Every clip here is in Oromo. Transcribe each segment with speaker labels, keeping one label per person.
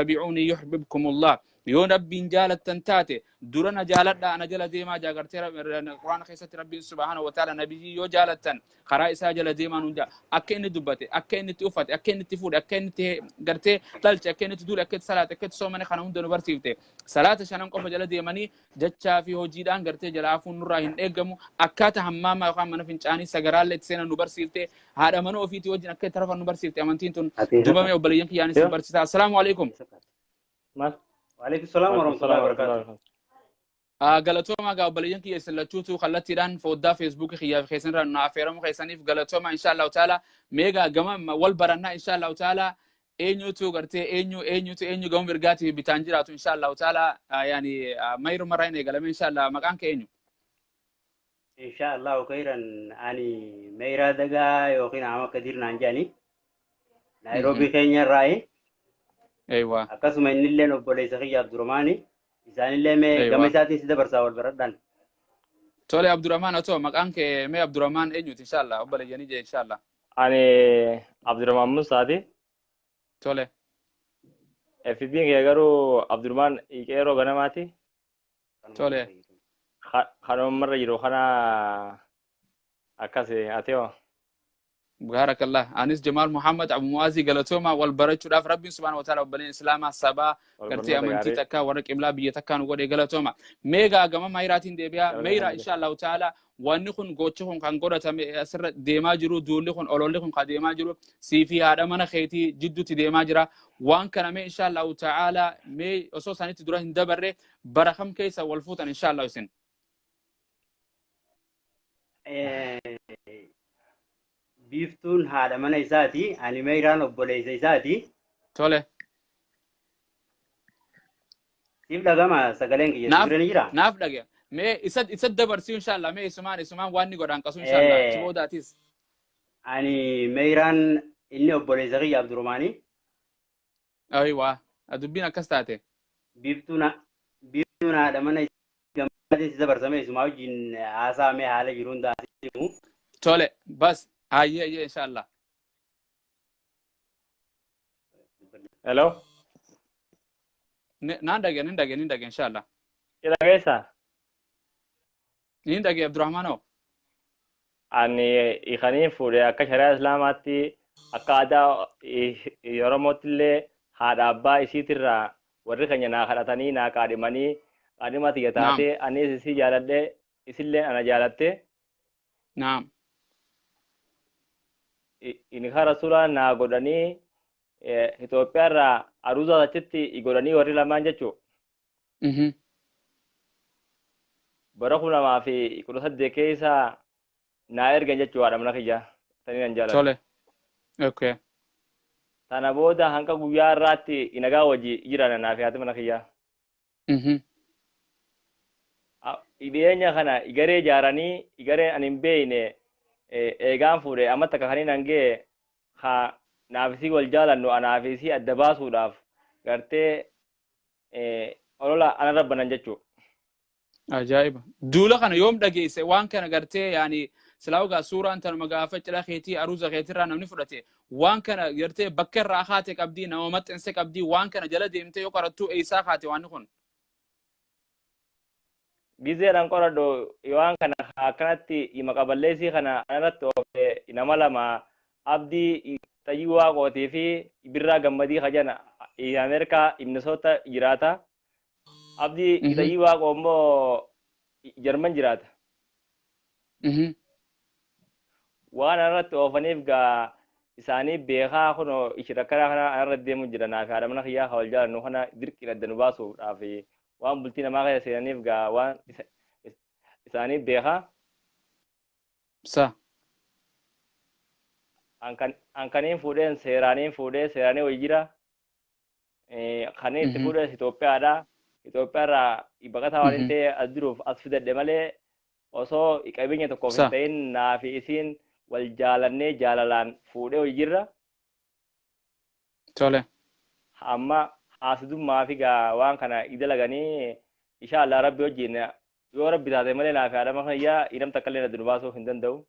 Speaker 1: Fattabi'uunii yuhbibkumullah. Yoo Rabbiin jaalattan taate dura na jaaladhaa, ana jala deemaa jaa. Gartee Quraana keessatti Rabbiin subhaanahu wa ta'ala nabiyyii yoo jaalattan karaa isaa jala deemaa nuun jaa. Akka inni dubbate, akka inni itti uffate, akka inni itti fuudhe, akka inni itti gartee dhalche, akka inni itti duule, akka itti salaate, akka itti soomane, kana hunda nu barsiifte. Salaata shanan qofa jala deemanii jechaa fi hojiidhaan gartee jala hafuun nurraa hin eeggamu. Akkaata hammaamaa yookaan mana fincaanii sagaraallee itti seenan nu barsiifte. Haadha mana ofiitii wajjin akka itti rafan nu barsiifte amantiin tun. Dubame obboleeyyan kiyyaanis nu barsiisa. Assalaamu alaikum.
Speaker 2: Maal?
Speaker 3: Waalaikum salaam warahmatullahi wabarakatuh.
Speaker 1: Galatooma gaa obboleeyyan kiyya, isin lachuutu kallattiidhaan foddaa Feesbuukii kiyyaa fi keessan irraa nu affeeramu keessaniif galatooma. Insha Allahu ta'ala meegaa gama wal barannaa insha Allahu ta'ala. Eenyutu gartee eenyu eenyutu eenyu gama mirgaatii fi bitaan jiraatu insha Allahu ta'ala? Yaani mayru marraa hin eegalame insha Allah. Maqaan kee eenyu?
Speaker 3: Insha Allahu khairan, ani Meeraa Dagaa yookiin Ahmad Kadir naan jedhani. Naayiroobii keenya irraayi. Akkasuma innilleen obboleessa kiyya Abdurrahmaani. Isaanillee mee gama isaatiin si dabarsaa, wal baradhaan.
Speaker 1: Tole Abdurrahmaan, atoo maqaan kee mee Abdurrahmaan eenyuti insha Allah obboleeyyanii jee insha Allah?
Speaker 2: Ani Abdurrahman Musaati.
Speaker 1: Tole.
Speaker 2: FB'n kee garuu Abdurrahman Qeeroo Ganamaati.
Speaker 1: Tole.
Speaker 2: Kanumarra jiru kana akkas, ati hoo?
Speaker 1: Baarakallah. Anis Jamaal Muhammad Abu Muazii. Galatooma wal barachuudhaaf. Rabbiin subhaanahu wa ta'ala obboleen Islaamaa sabaa gartee amantii takka warra qiblaa biyya takkaa nu godhe, galatooma. Meegaa gama Mayraatiin deebi'aa. Meyraa, insha Allahu ta'ala wanni kun, gochi kun kan godhatame, asirra deemaa jiru, duulli kun, ololli kun kan deemaa jiru sii fi haadha mana keetii jidduutti deemaa jira. Waan kana mee insha Allahu ta'ala mee osoo isaanitti dura hin dabarre, bara kam keessa wal fuutan insha Allah isin?
Speaker 3: Biiftuun haadha mana isaati. Ani Meyraan obboleessa isaati.
Speaker 1: Tole.
Speaker 3: Siif dhagama sagaleen kiyya?
Speaker 1: Naaf
Speaker 3: bira ni jira?
Speaker 1: Naaf dhage. Mee isa dabarsii insha Allah, mee isumaan waan ni godhan qasu insha Allah. Achi boodaatis.
Speaker 3: Ani Meyraan, inni obboleessa kiyya Abdurrahmaani.
Speaker 1: Ayiwaa. Dubbiin akkas taate.
Speaker 3: Biiftuun haadha mana gammadee si dabarsame, isumaa wajjin haasaamee haala jiru hundaa himu.
Speaker 1: Tole. Bas. Ayyee ayyee insha Allah.
Speaker 2: Hello?
Speaker 1: Naan dhage, nin dhage, nin dhage insha Allah.
Speaker 2: Ila keessa?
Speaker 1: Nin dhage Abdurrahmaan hoo?
Speaker 2: Ani ikaniin fuudhe akka shari'aa Islaamaatti, akka aadaa Oromootti illee haadha abbaa isiitirraa warri keenya naa kadhatanii naa qaadhimanii, qaadhima tiyya taatee, anis isii jaaladhe, isillee ana jaalatte. Nikaa rasuulaa naa godhanii, Itoophiyaarraa aruuzaa achitti godhanii warri lamaan jechuu. Bara 2018 keessa naa ergan jechuu haadha mana kiyya. Tanii nan jaaladha.
Speaker 1: Tole. Okay.
Speaker 2: Tana booda hanga guyyaa irraatti nagaa wajji jiran naa fi haati mana kiyyaa. Dhiyeenya kana garee ijaaranii, gareen ani hin beekne, eegaan fuudhe amma takka kan hin ga'e ha naaf isii wal jaalannu anaa fi isii adda baasuudhaaf gartee olola anarra banan jechuudha.
Speaker 1: Ajaa'iba. Duula kana yoom dhageesse waan kana gartee? Yaani silaa gaa suuraan tanuma gaafa cidha keetii aruuza keetirraa namni fudhate, waan kana gartee bakka irraa kaate qabdii, nama maxxanse qabdii, waan kana jala deemtee yoo qorattu eessaa kaate waan kun?
Speaker 2: Gizeedhaan qoradhu waan kana akkanatti maqaballeessii kana anarratti oofe nama lama, Abdii Xayyii Waaqootii fi Birraa Gammadii kajana Ameerikaa Minnesota jiraata. Abdii Xayyii Waaqoo immoo Jarman jiraata. Waan anarratti oofaniif gaa isaanii beekaa kunoo ishira karaa kana anarratti deemu jira. Naa fi haadha mana kiyyaa wal jaalannu kana dirqiin adda nu baasuudhaaf waan bultii namaa keessa seenaniif gaa waan isaanii beekaa.
Speaker 1: Sa.
Speaker 2: An kaniin fuudheen seeraaniin fuudhee, seeraanii wayii jira. Kaniin itti fuudhes Itoophiyaadha. Itoophiyaarraa baqataa waan hin ta'e as jiruuf as fidadhe malee osoo qabeenya tokkoof hin ta'in naa fi isiin wal jaalannee jaalalaan fuudhee wayii jirra.
Speaker 1: Tole.
Speaker 2: Amma haasidummaa fi gaa waan kana dalaganii, insha Allah Rabbi wajjin yoo Rabbi taate malee naa fi haadha mana kiyyaa nam takka illee adda nu baasuu hin danda'u.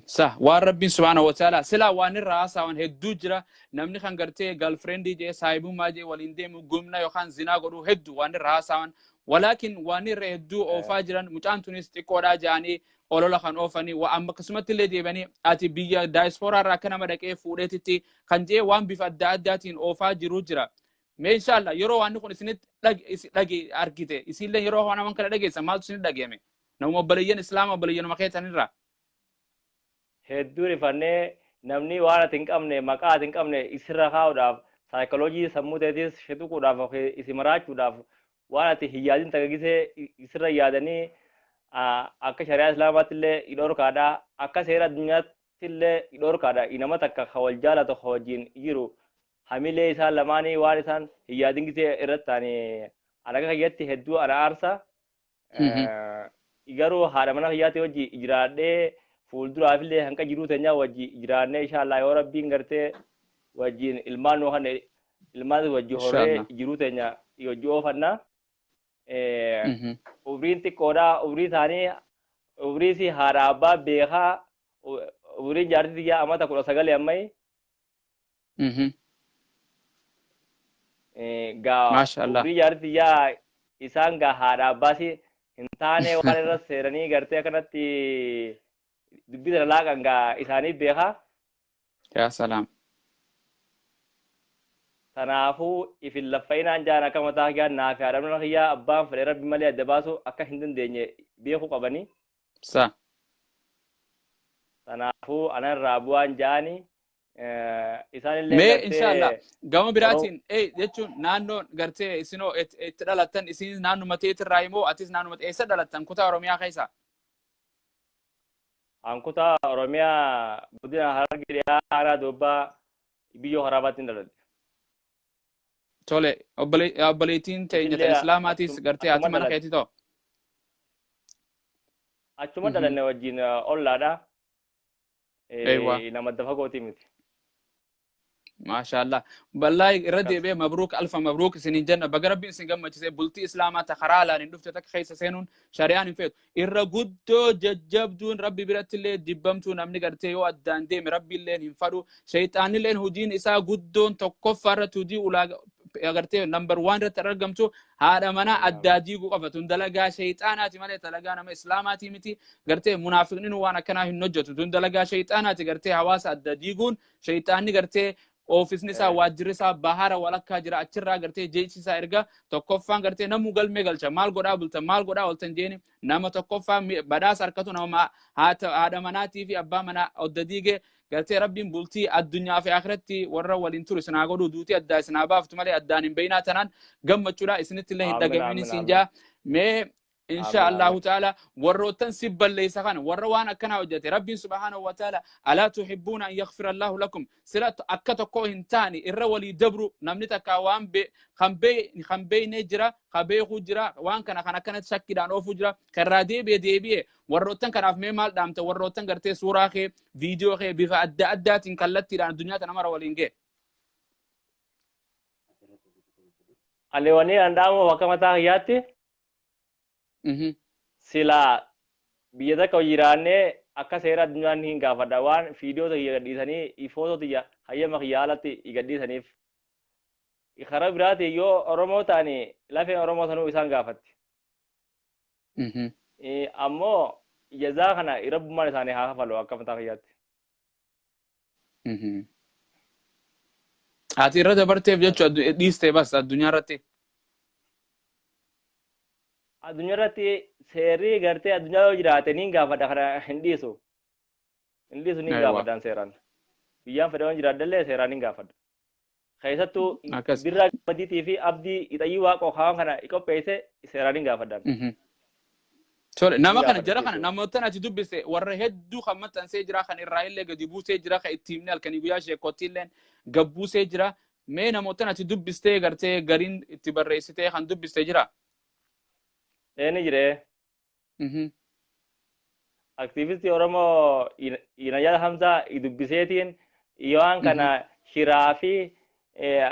Speaker 1: Sa waan Rabbiin subhaanahu wa ta'ala silaa waan irraa haasa'an hedduu jira. Namni kan gartee girlfriendii jee, saahibummaa jee waliin deemu, gumna yookaan zinaa godhuu hedduu waan irraa haasa'an. Walaakin waan irra hedduu oofaa jiran, mucaan tunis xiqqoodhaa jedhanii olola kan oofanii, amma akkasumatti illee deebanii ati biyya daayispooraa irraa akka nama dhaqee fuudheetitti kan jee waan bifa adda addaatiin oofaa jiru jira. Mee inshallah yeroo waan kun isinitti dhage argite, isinillee yeroo waan kana dhageessan maaltu isinit dhageeme? Namuma obboleeyyan Islaama, obboleeyyanuma keetanirraa.
Speaker 2: Hedduu rifannee. Namni waan ati hin qabne, maqaa ati hin qabne isirra kaa'uudhaaf, saayikoloojii sammuu teetis shituquudhaaf, isi maraachuudhaaf, waan ati hin yaadin tagagisee isirra yaadanii, akka shari'aa Islaamaatti illee dhorkaadha, akka seera addunyaatti illee dhorkaadha. Nama takka ka wal jaalatu, ka wajjin jiru, hamilee isaan lamaanii waan isaan hin yaadin gisee irratti ta'anii, ana akka kiyyatti hedduu ana aarsa. Garuu haadha mana kiyyaatti wajji jiraadhee, fuulduraaf illee hanqa jiruu teenyaa wajji jiraannee, inshallah yoo Rabbiin gartee wajjin ilmaan nuu kanne, ilmaan wajji horee jiruu teenya wajji oofannaa. Umriin xiqqoodha, umrii isaanii, umrii si haadha abbaa beekaa. Umriin jaartii xiyyaa amata 19 ammayi. Gaa umrii jaartii xiyyaa isaan gaa haadha abbaasi hin taane waan irra seeranii gartee akkanatti dubbii sana laaqan gaa isaaniif beekaa.
Speaker 1: Yaa salaam.
Speaker 2: Kanaafuu ifin laffa'inaan jaan. Akka mataa kiyyaa naafi haadha mana kiyyaa abbaan fedhe Rabbi malee adda baasu akka hin dandeenye beekuu qabanii.
Speaker 1: Sa.
Speaker 2: Kanaafuu anarraa bu'aan jaani isaanillee.
Speaker 1: Mee inshallah gama biraatiin jechuun naannoo gartee isinoo itti dhalattan, isin naannuma teetirraa immoo atis naannuma eessa dhalattan, kutaa Oromiyaa keessa?
Speaker 2: An kutaa Oromiyaa, godina Harargee Dhihaa, aanaa Doobbaa, biyyoo Haraabaatti hin dhaladhe.
Speaker 1: Tole, obboleettiin teenya
Speaker 2: Isillee
Speaker 1: Islaamaatis gartee haati
Speaker 2: achuma
Speaker 1: mana
Speaker 2: dhaladhe.
Speaker 1: keetii ta'u.
Speaker 2: Achuma dhalanne, wajjin ollaadha.
Speaker 1: Eewwa.
Speaker 2: Nama adda fagootii miti.
Speaker 1: Maashaallah. Wallahi irra
Speaker 2: Akkas.
Speaker 1: deebi'ee mabruuk, alfa mabruuk isiniin jenna. Baga Rabbiin isin gammachisee. Bultii Islaamaa ta karaa alaan hin dhufte takka keessa seenuun shari'aan hin feetu. Irra guddoo jajjabduun Rabbi biratti illee dibbamtuu, namni gartee yoo addaan deeme Rabbi illee hin fadhu. Shayxaanillee hojiin isaa guddoon tokkoffaa irratti, hojii ulaagaa agartee number one irratti argamtu, haadha manaa addaa diiguu qofa. Tun dalagaa shayxaanaati malee dalagaa nama Islaamaatii miti. Gartee munaafiqni waan akkanaa hin hojjetu. Tun dalagaa shayxaanaati, gartee hawaasa adda diiguun. Shayxaanni gartee oofisni isaa, waajjirri isaa bahara walakkaa jira. Achirraa gartee jechi isaa erga tokkoffaan gartee namuu galmee galcha, maal godhaa bultan, maal godhaa ooltan jeeni. Nama tokkoffaan badhaasa harkatu nama haadha manaatii fi abbaa manaa odda diige. Gartee Rabbiin bultii addunyaa fi akhiratti warra waliin turu isin haa godhu. Duutii addaa isin haa baaftu malee addaan hin beeyinaa. Tanaan gammachuudha isinitti illee hin
Speaker 2: Aamin,
Speaker 1: dhagamin
Speaker 2: aamin,
Speaker 1: isin
Speaker 2: aamin.
Speaker 1: jaa. Mee insha
Speaker 2: Aamin,
Speaker 1: Allahu
Speaker 2: aamin.
Speaker 1: ta'ala warroottan si balleessa kana, warra waan akkanaa hojjete, Rabbiin subhaanahu wa ta'ala alaa tuhibbuuna an yaghfira Allahu lakum, sila akka tokko hin taane irra walii dabru. Namni takka waan be kan bee kan beeynee jira, ka beekuu jira, waan kana kan akkanatti shakkiidhaan oofuu jira, kan irraa deebi'e deebi'e. Warroottan kanaaf mee maal dhaamta, warroottan gartee suuraa kee, viidiyoo kee bifa adda addaatiin kallattiidhaan addunyaa tana mara waliin ga'e?
Speaker 2: Ani wanni an dhaamu akka mataa kiyyaatti, silaa biyya takka jiraannee akka seera addunyaan hin gaafadha waan viidiyoo kiyya gadhiisanii, footoo kiyya hayyama kiyya alatti gadhiisaniif. Karaa biraatiin yoo Oromoo ta'ani lafeen Oromoo sanuu isaan gaafatti. Ammoo jazaa kana Rabbummaan isaanii haa kafalu akka mataa kiyyaatti.
Speaker 1: Ati irra dabarteef jechuun dhiistee bas addunyaa irratti.
Speaker 2: Addunyaa irratti seerri gartee addunyaa yoo jiraate niin gaafadha, kana hin dhiisu. Hin dhiisu, niin gaafadhaan seeraan. Biyyaan fedhe waan jiraadhallee seeraan niin gaafadha. Keessattuu Birraa Gammadiitii fi Abdii Ixayyii Waaqoo kaan kana qopheesse seeraan niin gaafadhaan.
Speaker 1: Tole,
Speaker 2: Niin
Speaker 1: nama kana
Speaker 2: gaafadha
Speaker 1: jara kana
Speaker 2: jechuudha.
Speaker 1: namoota ati dubbiste warra hedduu kan maxxansee jira, kan irraa illee gadi buusee jira, kan itti himne halkanii guyyaa sheekootti illee gabbuusee jira. Mee namoota ati dubbistee gartee gariin itti barreessitee kan dubbiste jira?
Speaker 2: Ee, ni jiree. Aktiivistii Oromoo Inayyaa Hamzaa dubbiseetiin waan kana shiraa fi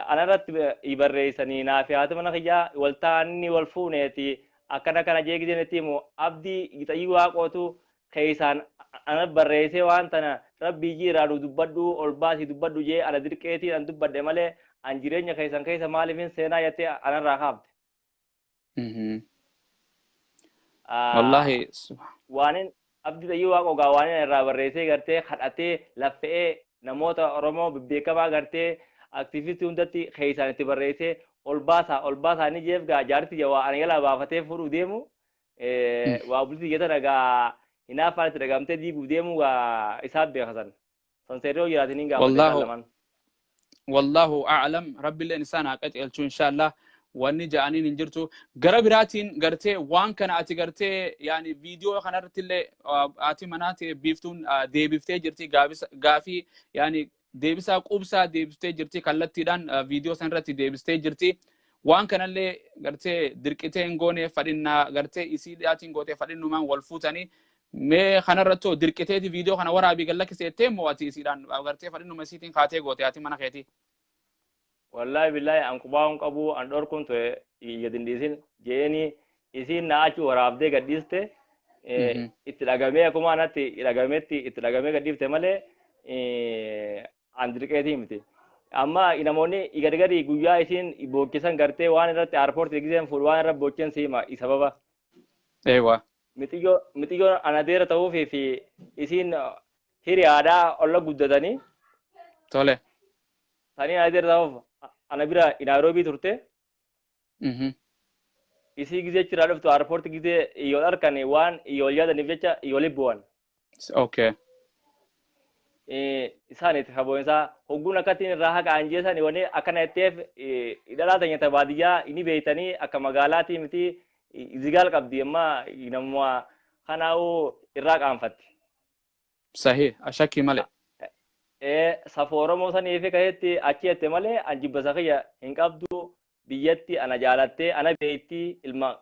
Speaker 2: anarratti barreessanii naa fi haati mana kiyyaa wal ta'anii wal fuuneeti akkana kana jeegiseen itti himu, Abdii Ixayyii Waaqootu keessaan Ana barreessee waan tana rabbii jiraa dubbadhu ol baasii dubbadhu jee ana dirqeetii an dubbadhe malee an jireenya keessan keessa maaliifin seenaa jettee anarraa kaafte.
Speaker 1: Wallaahi.
Speaker 2: Waanin Abdii Xayyii Waaqoo gaa waanin irraa barreessee gartee kadhatee laffe'ee namoota Oromoo bebbeekamaa gartee aktiivistii hundatti keessaan itti barreessee ol baasaa ni jeef gaa jaarti jawaa ana jalaa baafatee fuudhuu deemu waa bultii jettan gaa hinaaffaan itti dhagamtee diiguu deemu gaa isaaf beekasan. San seerri yoo jiraatin hin gaafate lamaan.
Speaker 1: Wallahu a'lam, rabbiilleen isaan haa qajeelchu inshaallah. Wanni ja'aniin hin jirtu. Gara biraatiin gartee waan kana ati gartee yaani viidiyoo kanarratti illee ati manaa ta'e biiftuun deebiftee jirti, gaafii yaani deebisaa quubsaa deebiftee jirti, kallattiidhaan viidiyoo sanarratti deebistee jirti. Waan kanallee gartee dirqitee hin goone, fadhinnaa gartee isiidhaatiin gootee fadhinnumaan wal fuutanii. Mee kanarrattoo dirqiteeti viidiyoo kana waraabii gallakkiseettee immoo ati isiidhaan gartee fadhinnuma isiitiin kaatee goote ati mana keetii?
Speaker 2: Wallahi billahi, an qubaa hin qabu, an dhorkuun ture gad hin dhiisin jeeni isiin na achi waraabdee gadhiiste. Itti dhagamee akkuma anatti dhagametti itti dhagamee gadhiifte malee an dirqeetii miti. Amma namoonni gargari guyyaa isiin bookkisan gartee waan irratti airpoortii giseen fuudhu waan irra bookken siima sababa.
Speaker 1: Eewa.
Speaker 2: Mixiyyoon anadeera ta'uufii fi isiin hiriyaadhaa olla guddatanii.
Speaker 1: Tole.
Speaker 2: Sanii anadeera ta'uuf ana bira Naayiroobii turte. Isii gizee achirraa dhuftu airpoortii gizee yoo harkan waan yoo yaadaniif jecha yoo bu'an.
Speaker 1: Okay.
Speaker 2: Isaan itti kaboonsaa hogguun akkattiin irraa haqa anjeessan wanni akkana jetteef dhalaa tanyata baadiyyaa inni beeytanii akka magaalaatii miti zigaal qabdi, amma namuma kanaa'uu irraa qaanfatti.
Speaker 1: Sahih, shakkii malee.
Speaker 2: Safoo Oromoo sanii fi kahetti achi jette malee an jibba kiyya hin qabdu, biyyatti ana jaalattee ana beektii, ilma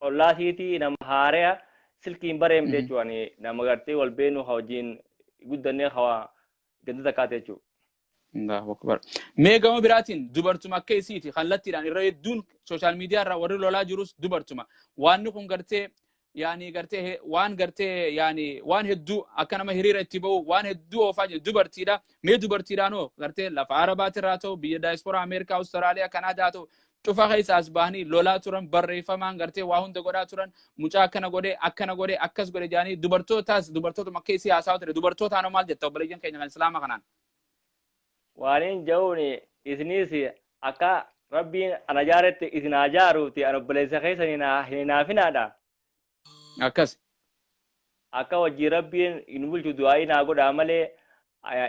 Speaker 2: ollaasiitii, nama haaraa silkiin bareemte jechuudha, nama gartee wal beenu wajjin guddannee hawa ganda takkaate jechuudha.
Speaker 1: Allahu akbar. Mee gama biraatiin dubartuma akka isiiti kallattiidhaan irra hedduun social media irraa warri lolaa jirus dubartuma. Waanni kun gartee yaani gartee waan gartee yaani waan hedduu akka nama hiriira itti ba'u waan hedduu oofaa jiru dubartiidha. Mee dubartiidhaanoo gartee lafa Arabaatirraa ta'u, biyya daayisporaa Ameerikaa, Awustiraaliyaa, Kanaadaa ta'u cufa keessa as bahanii lolaa turan, barreeffamaan gartee waa hunda godhaa turan, mucaa akkana godhe, akkana godhe, akkas godhe jedhanii dubartootaas dubartootuma akka isii haasa'aa ture. Dubartootaanoo maal jetta obboleeyyan keenya kan Islaama kanaan?
Speaker 2: Waaniin ja'uun isinis akka rabbiin ana jaaretti isin haa jaaruuti, ana obboleessa keessan hin hinaafinaadha.
Speaker 1: Akkas.
Speaker 2: Akka wajjin rabbiin hin bulchu du'aa'ii naa godhaa malee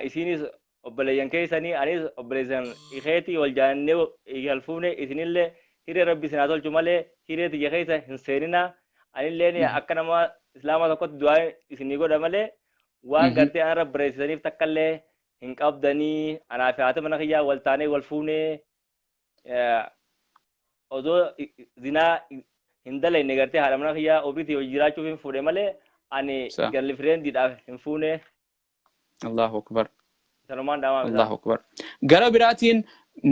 Speaker 2: isinis obboleeyyan keessanii, anis obboleessan isheetii wal jaannee wal fuune, isinillee hiree rabbi isin haa tolchu malee hiree tiyya keessa hin seenina. Anillee akka nama Islaama tokkotti du'aa isinii godha malee waan gartee anarra barreessisaniif takkallee hin qabdanii. Anaa fi haati mana kiyyaa wal taanee wal fuunee odoo zinaa hin dalagne gartee haadha mana kiyyaa ofiitii hojii jiraachuuf hin fuudhe malee ani girlfriendiidhaaf hin fuune.
Speaker 1: Allahu akbar.
Speaker 2: Sanumaan dhaamaa.
Speaker 1: Allahu akbar. Gara biraatiin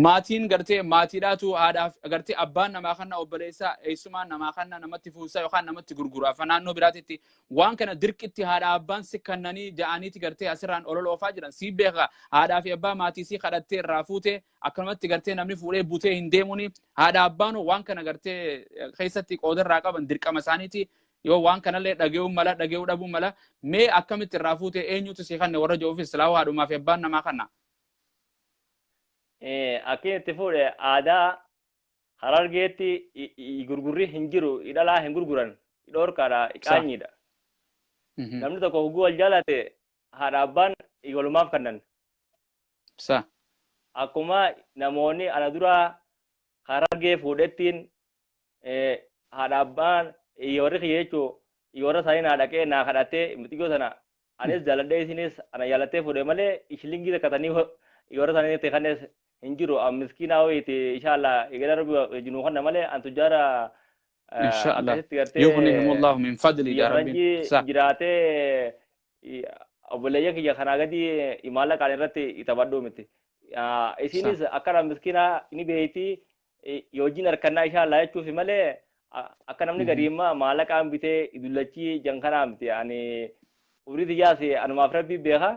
Speaker 1: maatiin gartee maatiidhaatu haadhaaf gartee abbaan namaa kanna, obboleessaa eessumaan namaa kanna namatti fuusaa yookaan namatti gurgura. Afa naannoo biraatitti waan kana dirqitti haadha abbaan si kannanii ja'aniiti gartee asirraan olola oofaa jiran. Si beeka, haadhaa fi abbaa maatii si kadhattee irraa fuute akkanumatti gartee namni fuudhee butee hin deemuni. Haadha abbaan waan kana gartee keessatti qooda irraa qaban dirqama isaaniiti. Yoo waan kanallee dhaga'uu mala, dhaga'uu dhabuu mala, mee akkamitti irraa fuute, eenyutu si kanne warra jiruufis silaa haadhumaa fi abbaan namaa kanna?
Speaker 2: Akkin itti fuudhe aadaa Harargeetti gurgurri hin jiru, dhalaa hin gurguran, dhoorkaadha, qaanyiidha. Namni tokko hogguu wal jaalate haadha abbaan walumaaf kennan. Akkuma namoonni ana dura Harargee fuudhettiin haadha abbaan warri kiyya jechuun warra isaanii naa dhaqee naa kadhatee muxiyyoo sana anis jaaladhee isinis ana jaalattee fuudhe malee shilingii takkatanii warra isaanii ta'e kanes hin jiru. Miskiinaa wayiiti, inshallah eegala rabbi wajjin kanna malee an tujjaara.
Speaker 1: Inshallah. يغنيهم الله من فضله يا ربي.
Speaker 2: Jiraatee obboleeyyan kiyya kanaa gadi maallaqaan irratti taphadhuu miti. Isinis akkana miskiinaa ni beeyti, wajjin harkannaa inshallah jechuufi malee akka namni gadi immoo maallaqaan bitee dullachii jankanaa miti. Ani Umrii xiyyaas anumaaf rabbii beeka.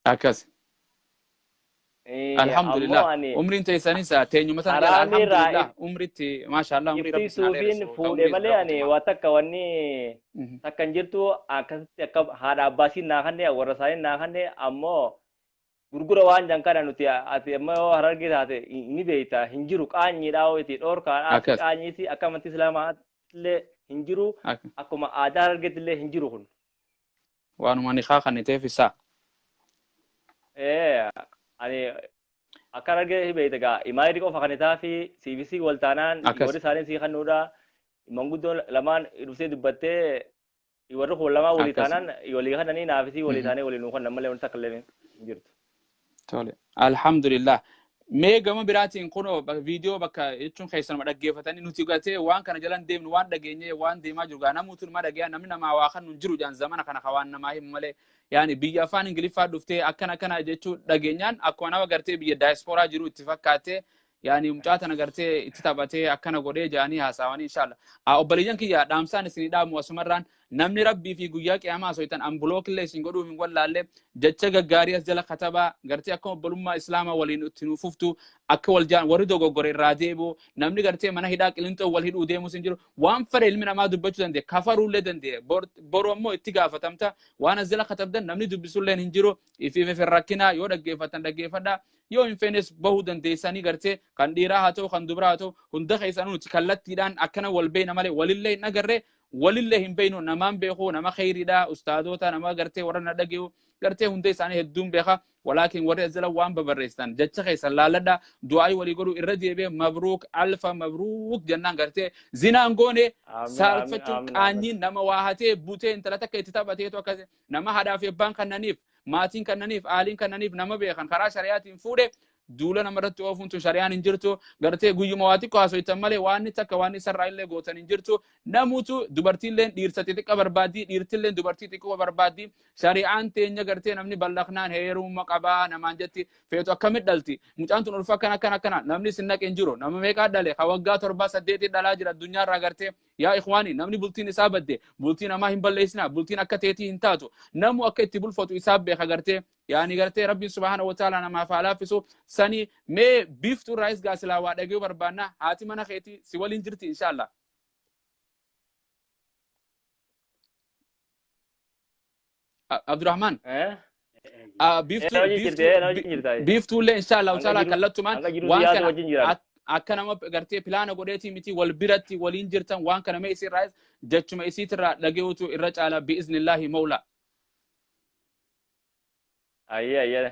Speaker 1: Akkas. Alhamdulillah. Umriin teessanis teenyuma tana jala alhamdulillah. Umritti maashaallah umrii rabbi
Speaker 2: sinaa dheeressu. Fuudhee malee ani waa takka wanni takka hin jirtu akkasitti akka haadha abbaasiin naa kanne warra isaanii naa kanne ammoo gurgura waan jan kana nuti ati amma yoo harargee taate ni beekta hin jiru qaanyiidhaa ho'iti dhoorkaadhaa qaanyiiti akka amantii islaamaa illee hin jiru akkuma aadaa harargeetti illee hin jiru kun.
Speaker 1: Waanuma niqaa kan ta'eef isaa.
Speaker 2: Ani akka harargee beekta gaa imaayiri qofa kan isaa fi CBC wal taanaan warri isaanii sii kannuudha manguddoon lamaan dhuftee dubbattee warri kun lamaan walii taanaan walii kannanii naafisii walii taanee walii nuu kannan malee wanti takka illee hin jirtu.
Speaker 1: Tole. Alhamdulillah. Mee gama biraatiin kunoo viidiyoo bakka jechuun keessanuma dhaggeeffatanii nuti gatee waan kana jalan deemnu waan dhageenye waan deemaa jiru gaa namuutu numa dhagaya namni namaa waa kan nun jiru jaan zamana kana ka waan namaa himu malee yaani biyya afaan Ingiliffaa dhuftee akkana akkana jechuu dhageenyaan akkuma nama gartee biyya daayispooraa jiru itti fakkaatee yaani mucaa tana gartee itti taphatee akkana godhee jaanii haasawanii inshallah. Obboleeyyan kiyya dhaamsaan isinii dhaamu asumarraan namni rabbii fi guyyaa qiyaamaa soitan ambulook illee isin godhuuf hin wallaalle jecha gaggaarii as jala katabaa gartee akka obbolummaa islaamaa waliin itti nuuf fuftu akka wal jaan warri dogoggore irraa deebi'u namni gartee mana hidhaa qilinxoo wal hidhuu deemus hin jiru waan fedhe ilmi namaa dubbachuu danda'e kafaruullee danda'e boru ammoo itti gaafatamta waan as jala katabdan namni dubbisullee hin jiru ifiif hin rakkinaa yoo dhaggeeffatan dhaggeeffadhaa yoo hin feenes bahuu dandeessanii gartee kan dhiiraa haa ta'u kan dubaraa haa ta'u hunda keessanuu nuti kallattiidhaan akkana wal beeyna malee walillee hin agarree walillee hin beeynu namaan beeku nama kheyriidha ustaadota nama gartee warra na dhageeyu gartee hunda isaanii hedduun beeka walaakin warri as jala waan babarreessan jecha keessan laaladha du'aayii walii godhuu irra deebi'ee mabruuk alfa mabruuk jennaan gartee zinaan goone saalfachuun qaanyiin nama waa hatee butee intala takka itti taphateetu akkas nama haadhaa fi abbaan kannaniif maatiin kannaniif aaliin kannaniif nama beekan karaa shari'aatiin fuudhe duula namarratti oofuun tun shari'aan hin jirtu gartee guyyuma waa xiqqoo haasoitan malee waan takka waan isarraa illee gootan hin jirtu namuutu dubartiilleen dhiirsa xixiqqa barbaaddii dhiirtilleen dubartii xiqqoo barbaaddii shari'aan teenya gartee namni ballaqnaan heeruma qabaa namaan jetti feetu akkamit dhalti mucaan tun ulfa akkana akkana akkana namni sin naqe hin jiru nama meeqaa dhale ka waggaa 7 8 dhalaa jira addunyaarraa gartee yaa ikhwaani namni bultiin isaa badde bultii namaa hin balleessina bultiin akka teetii hin taatu namu akka itti bulfatu isaa beeka gartee yaani gartee rabbiin subhaana wa ta'ala namaaf haa laaffisu sani mee biiftuu raayis gaasilaa waa dhagee barbaanna haati mana keetii si waliin jirti inshallah. Abdurrahman. Biiftuullee inshallah ta'ala kallattumaan waan kana akka nama gartee pilaana godheetii miti wal biratti waliin jirtan waan kana mee isin raayis jechuma isiitirraa dhageetu irra caala bi'iznillaahi mawla.
Speaker 2: Ayya ayya.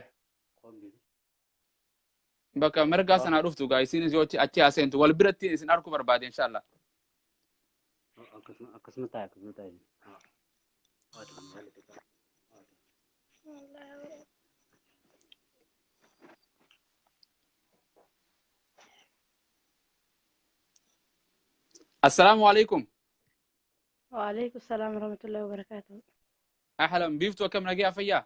Speaker 1: Bakka mirgaa sanaa dhuftu gaa isinis yoo achi haaseentu wal biratti isin arguu barbaade inshallah.
Speaker 3: Akkasuma ta'a akkasuma ta'a.
Speaker 1: Assalaamu alaikum.
Speaker 4: Wa alaikum salaam wa rahmatullahi wa barakatuh.
Speaker 1: Ahlan biiftuu akkam nagee afayyaa?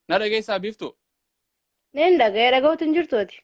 Speaker 1: Na dhageessaa biiftuu?
Speaker 4: Nin dhaga'ee dhaga'uutu hin jirtuuti.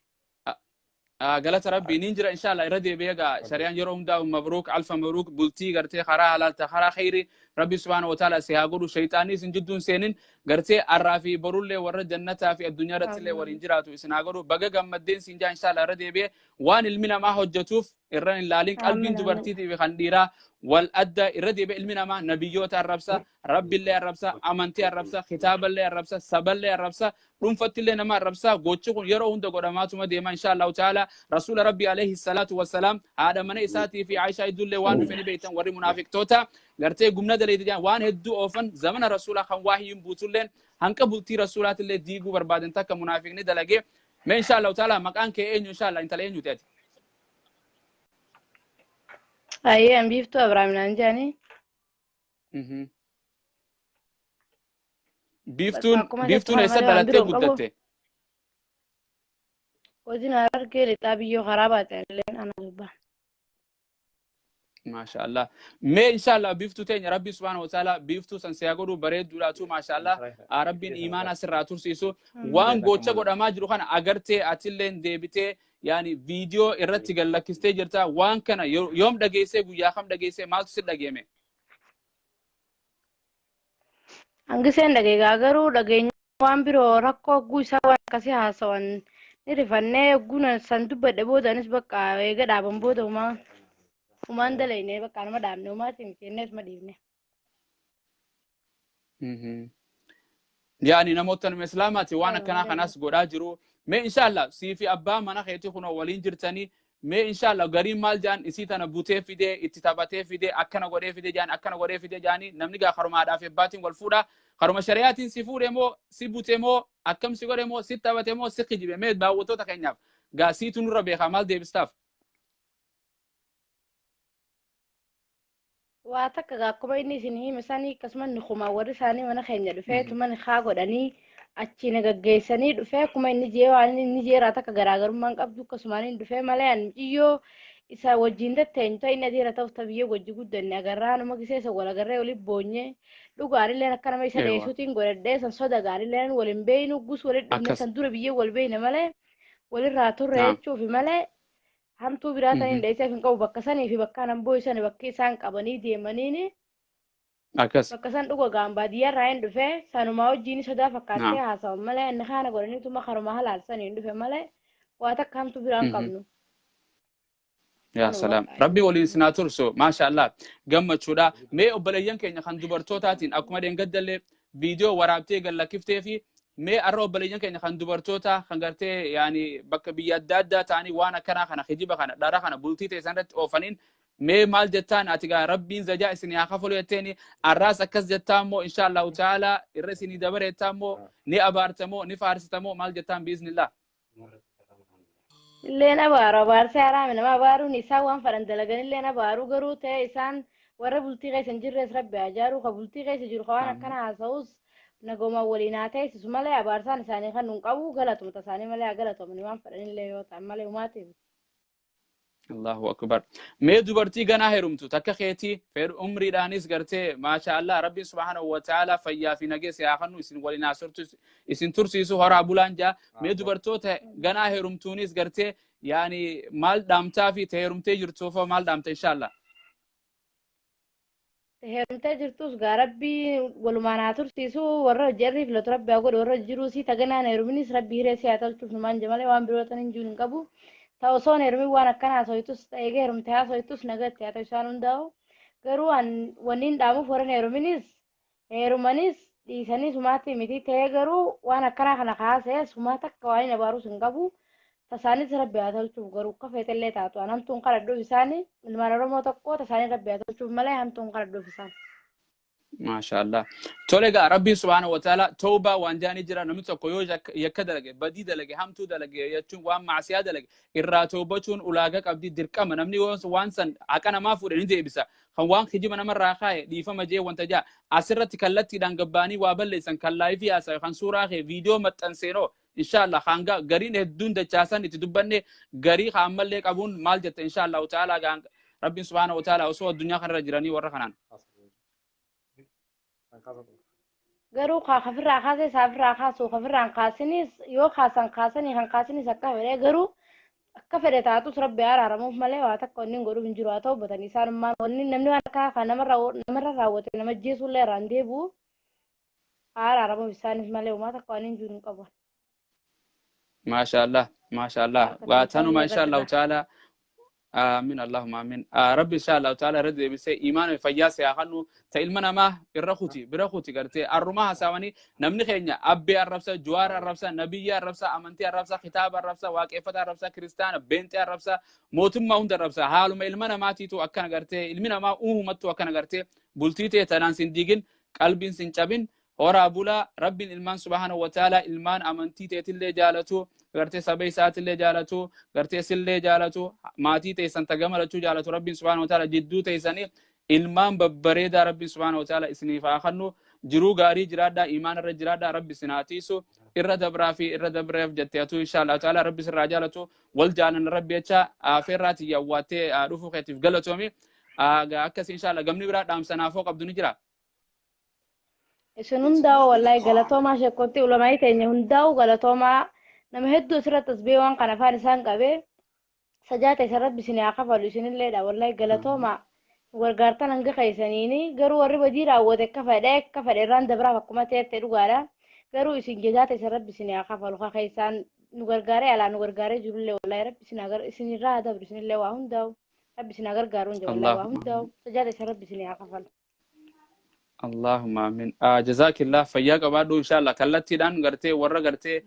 Speaker 1: Galata rabbii nin jira inshallah irra deebi'ee egaa shari'aan yeroo hundaa mabruuk alfa mabruuk bultii gartee karaa halaalta karaa kheyrii rabbi subhaana wa ta'ala si haa godhu shayxaanii isin jidduun seenin gartee arraa fi borullee warra jannataa fi addunyaa irratti illee waliin jiraatu isin haa godhu baga gammaddeen siin jaa inshallah irra deebi'ee waan ilmi namaa hojjetuuf irra hin laalin qalbiin dubartiitii fi kan dhiiraa wal adda irra deebi'ee ilmi namaa nabiyyoota arrabsa rabbillee arrabsa amantii arrabsa kitaaballee arrabsa saballee arrabsa dhuunfattillee nama arrabsa gochi kun yeroo hunda godhamaatuma deema inshallah ta'ala rasuula rabbi alayhi salaatu wassalaam haadha mana isaatii fi Aishaa iddullee waan dhufanii beektan warri munaafiqtoota gartee gumna daleeti waan hedduu oofan zamana rasuulaa kan waahiyin buutulleen hanqa bultii rasuulaatillee diiguu barbaadan takka munaafiqni dalagee mee inshallah ta'ala maqaan kee eenyu inshallah intala eenyuti ati?
Speaker 4: Ayyee an biiftuu Abrahaam naan jedhanii.
Speaker 1: Biiftuun eessa dhalattee guddatte?
Speaker 4: Godina Harargee lixaa biyyoo karaa baate illeen ana dubbaa.
Speaker 1: Maashaallah. Mee inshallah biiftuu teenya Rabbi subhaanahu wa ta'ala biiftuu san siyaa godhuu bareedduudhaatu maashaallah. Rabbiin imaana sirraa tursiisu. Waan gocha godhamaa jiru kana agartee atilleen deebitee yaani viidiyoo irratti gallakkistee jirta. Waan kana yoom dhageessee guyyaa kam dhageessee maaltu si dhageeme?
Speaker 4: Hangiseen dhageegaa garuu dhageenya waan biroo rakkoo hogguu isaa waan akkasii haasawan ni rifannee hogguu san dubbadhe booda anis bakka eega dhaaban booda humaan dalaynee bakka nama dhaabne humaatii miti jennee isuma dhiifne.
Speaker 1: Yaani namoota nama islaamaati waan akkanaa kanas godhaa jiru. Mee inshallah sii fi abbaa mana keetii kunoo waliin jirtanii mee inshallah gariin maal jaan isii tana butee fidee itti taphatee fidee akkana godhee fidee jaan akkana godhee fidee jaanii namni gaa karumaadhaaf abbaatiin wal fuudha. Karuma shari'aatiin si fuudhe moo si bute moo akkam si godhe moo si taphate moo si kijibe mee daawwattoota keenyaaf gaa siitu nurra beekaa maal deebistaaf?
Speaker 4: Waa takka gaa akkuma inni isin hime sanii akkasuma ni kumaa warri isaanii mana keenya dhufee tuma ni haa godhanii achi na gaggeessanii dhufee akkuma inni jee waan inni jeeraa takka garaagarummaan qabdu akkasumaan inni dhufee malee ani muciyyoo isa wajjin tatteenyu ta'e inni adeera ta'us tabiyyee wajji guddanne agarraa numa gisee isa wal agarree waliin boonyee dhugaanillee akka nama isa dheessuutiin godhadhee san soda gaanillee waliin beeynu gus waliin dhufne san dura biyyee wal beeyne malee walirraa turre jechuufi malee hamtuu biraa taniin dheesseef hin qabu bakka sanii fi bakka anan boo'isani bakki isaan qabanii deemaniini.
Speaker 1: Akkas.
Speaker 4: Bakka san dhuga gaan baadiyyaa irraa hin dhufe sanumaa wajjin sodaa fakkaattee haasawan malee inni kaana godhaniituma karuma halaalsanii hin dhufe malee waa takka hamtuu biraa hin qabnu.
Speaker 1: Yaa salaam. Rabbi waliin sinaa tursu maashaallah gammachuudha. Mee obboleeyyan keenya kan dubartootaatiin akkuma dheengaddallee viidiyoo waraabtee gallakkiftee fi mee arra obboleeyyan keenya kan dubartoota kan gartee yaani bakka biyya adda addaa ta'anii waan akkanaa kana kijiba kana dhara kana bultii ta'e sanarratti oofaniin mee maal jettaan ati gaa rabbiin zajaa isin haa kafalu jetteeni arraas akkas jettaa immoo inshaallahu ta'ala irra isinii dabare jettaa immoo ni abaartamoo ni faarsitamoo maal jettaan biiznillah.
Speaker 4: Illeen abaaru abaarsee haraami nama abaaruun isaan waan fedhan dalagan illeen abaaru garuu ta'e isaan warra bultii keessa hin jirres rabbi haa jaaru ka bultii keessa jiru ka waan akkana haasa'us nagoma waliin haa teessisu malee abaarsaan isaanii kan nun qabu galatuma isaanii malee haa galatomani waan fedhanillee yoo ta'an malee humaatiif.
Speaker 1: Allahu akbar. Mee dubartii ganaa heerumtu takka keetii fedhu umriidhaanis gartee maashaallah rabbiin subhaanahu wa ta'ala fayyaa fi nageessa haa kennu isin waliin haa isin tursiisu horaa bulaan jaa. Mee dubartoota ganaa heerumtuunis gartee yaani maal dhaamtaa fi ta heerumtee jirtuuf maal dhaamta inshaallah.
Speaker 4: Heerumtee jirtus gaa rabbii walumaan haa tursiisu warra hojii filatu rabbi haa godhu warra jiruu si taganaan heeruminis rabbi hiree si haa tolchuuf numaan jee malee waan biroo tan hin jiru hin qabu. Ta osoo hin heerumin waan akkana haasoitus eegee heerumte haasoitus nagatti haa ta'u isaan hundaa'u. Garuu wanni hin dhaamuuf warra heeruminis heerumanis dhiisanii sumaatti miti ta'ee garuu waan akkanaa kana kaasee sumaa takka waan hin abaarus hin qabu. Tasaanis rabbi haa tolchuuf garuu akka feetellee taatu an hamtuun kadhadhuuf isaanii ilmaan Oromoo tokko tasaanii rabbi haa tolchuuf malee hamtuun kadhadhuuf isaan.
Speaker 1: Maashaallah. Tole egaa Rabbiin subhaanahu wa ta'ala tawbaa waan jaanii jira namni tokko yoo yakka dalage badii dalage hamtuu dalage jechuun waan maasiyaa dalage irraa tawbachuun ulaagaa qabdi dirqama namni waan san haqa namaa fuudhe ni deebisa kan waan kijiba namarraa kaa'e dhiifama jee wanta jaa asirratti kallattiidhaan gabbaanii waa balleessan kan laayifii haasa'e kan suuraa kee viidiyoo maxxanseenoo inshallah hanga gariin hedduun dachaasan itti dubbanne garii ammallee qabuun maal jette inshallah ta'ala Rabbiin subhaanahu wa ta'ala osoo addunyaa kanarra jiranii warra kanaan.
Speaker 4: Garuu kafirraa kaasee saafirraa kaasu kafirraan kaasinis yoo kaasan kaasanii kan kaasinis akka fedhe garuu akka fedhe taatus rabbi araaramuuf malee waa takka wanni godhuuf hin jiru haa ta'u batanii isaanummaan wanni namni waan akka kan namarra raawwate nama jeesullee irraan deebi'u haa araaramuuf isaanis malee uumaa takka wanni hin jiru hin qabu.
Speaker 1: Maashaallah maashaallah waa tanuma inshaallahu ta'ala آمين اللهم آمين ربي إن شاء الله تعالى رد بس إيمان فياس يا خنو تإلمنا ما الرخوتي برخوتي قرتي الرماها سواني نمني خينيا أبي الربسة جوار الربسة نبي الربسة أمنتي الربسة خطاب الربسة واقفة الربسة كريستان بنت الربسة موتم ما هند الربسة حالو ما إلمنا ما تيتو أكنا قرتي إلمنا ما أوه متو أكنا قرتي بولتيتي تنان سنديجن قلبين سنجابين هورا بولا رب الإلمان سبحانه وتعالى إلمان أمنتي تيتي جالتو gartee saba isaatillee jaalatu gartee sillee jaalatu maatii teessan tagamalachuu jaalatu rabbiin subhaanahu wa ta'ala jidduu teessanii ilmaan babbareedaa rabbiin subhaanahu wa ta'ala isiniif haa kennu jiruu gaarii jiraadhaa imaan irra jiraadhaa rabbi isin haa tiisu irra dabraa fi irra dabreef jettee atu inshaallah ta'ala rabbi sirraa jaalatu wal jaalanna rabbi jecha afeerraati yawwaattee dhufuu keetiif galatoomi. Akkas inshallah gamni biraa dhaamsanaafoo qabdu ni jira.
Speaker 4: Isin hundaa'u wallahi galatoomaa sheekotti ulamaa'ii teenya hundaa'u galatoomaa nama hedduu asirratti as ba'ee waan kana afaan isaan qabee sajaata isa rabbi isin haa kafalu isinilleedha wallahi galatoomaa gargaartan hanga keessaniini garuu warri badii raawwate akka fedhe irraan dabraaf akkuma ta'etti dhugaadha garuu isin jazaata isa rabbi isin haa kafalu ka keessaan nu gargaaree alaa nu gargaaree jirullee wallahi rabbi isin haa isinirraa haa dabru isinillee waa hundaa'u rabbi isin haa gargaaru hin wallahi waa hundaa'u sajaata isa rabbi isin haa kafalu.
Speaker 1: Allahumma amin. Jazakillah fayyaa qabaadhu inshallah kallattiidhaan gartee warra gartee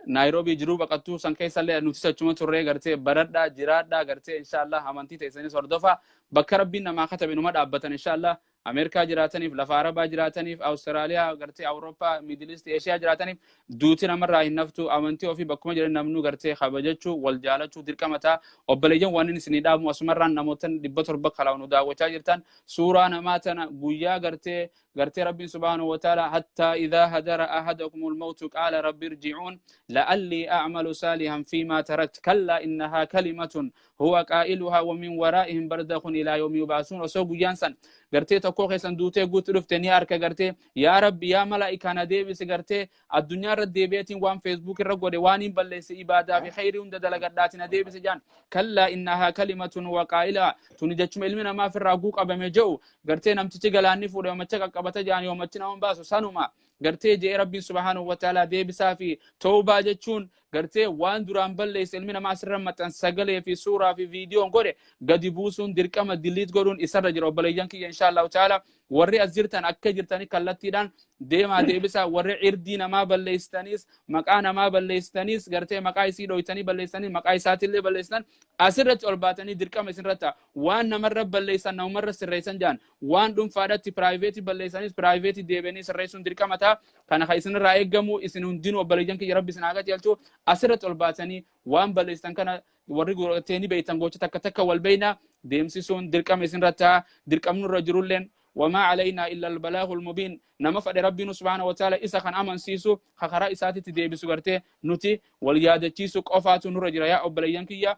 Speaker 1: Nairobi jiruu baqattuu san keessallee nuti achuma turree gartee baradhaa jiraadhaa gartee inshallah amantii teessanis hordofaa bakka rabbiin namaa katabe numa dhaabbatan inshallah Ameerikaa jiraataniif lafa Arabaa jiraataniif Awustiraaliyaa gartee Awurooppaa Miidil Iist Eeshiyaa jiraataniif duuti namarraa hin naftu amantii ofii bakkuma jiran namnu gartee kabajachuu wal jaalachuu dirqama ta'a obboleeyyan waan inni isinii dhaamu asumarraan namoota 700 kalaa nu daawwachaa jirtan suuraa namaa tana guyyaa gartee gartee rabbiin subhaanahu wa ta'ala hattaa idhaa hadara ahadakumul mawtu qaala rabbi irji'uun la'allii a'malu saalihan fiimaa tarakt kallaa innahaa kalimatun huwa qaa'iluhaa wa min waraa'ihim bardakhun ilaa yawmi yub'asuun osoo guyyaan san gartee tokko keessan duutee guutu dhufte ni harka gartee yaa rabbi yaa malaa'ikaa na deebisi gartee addunyaa irra deebi'eetiin waan feesbuuk irra godhe waan hin balleesse ibaadaa fi khayrii hunda dalagadhaati na deebisi jaan kallaa innahaa kalimatun huwa qaa'iluhaa tuni jechuma ilmi namaa ofirraa guu qabame jedhu gartee namtichi galaanni fuudhe yoomacha qaqqabata jaan yoomachi nama baasu sanuma gartee je'ee rabbiin subhaanahu wa ta'ala deebisaa fi tawbaa jechuun gartee waan duraan balleesse ilmi namaa asirra maxxansa sagalee fi suuraa fi viidiyoon godhe gadi buusuun dirqama diliit godhuun isarra jira obboleeyyan kiyya inshaallahu ta'ala warri as jirtan akka jirtanii kallattiidhaan deemaa deebisaa warri cirdii namaa balleessitaniis maqaa namaa balleessitaniis gartee maqaa isii dhoytanii balleessitanii maqaa isaatillee balleessitan asirratti ol baatanii dirqama isinirra waan namarra balleessan namarra sirreessan jaan waan dhuunfaadhatti piraayiveetii balleessanis piraayiveetii deebi'anii sirreessuun dirqama ta'a kana kan isinirraa eeggamu isin hundinuu obboleeyyan kiyya rabbi isin haa qajeelchu asirratti ol baatanii waan balleessitan kana warri gartee ni beeytan gocha takka takka wal beeyna deemsisuun dirqama isinirra ta'a dirqamnurra jirulleen وما علينا إلا البلاغ المبين نما فد ربنا سبحانه وتعالى إسا خان أمن سيسو خخرا إساتي تديبسو غرتي نوتي واليادة تيسو قفاتو نور جرا يا أبليان كيا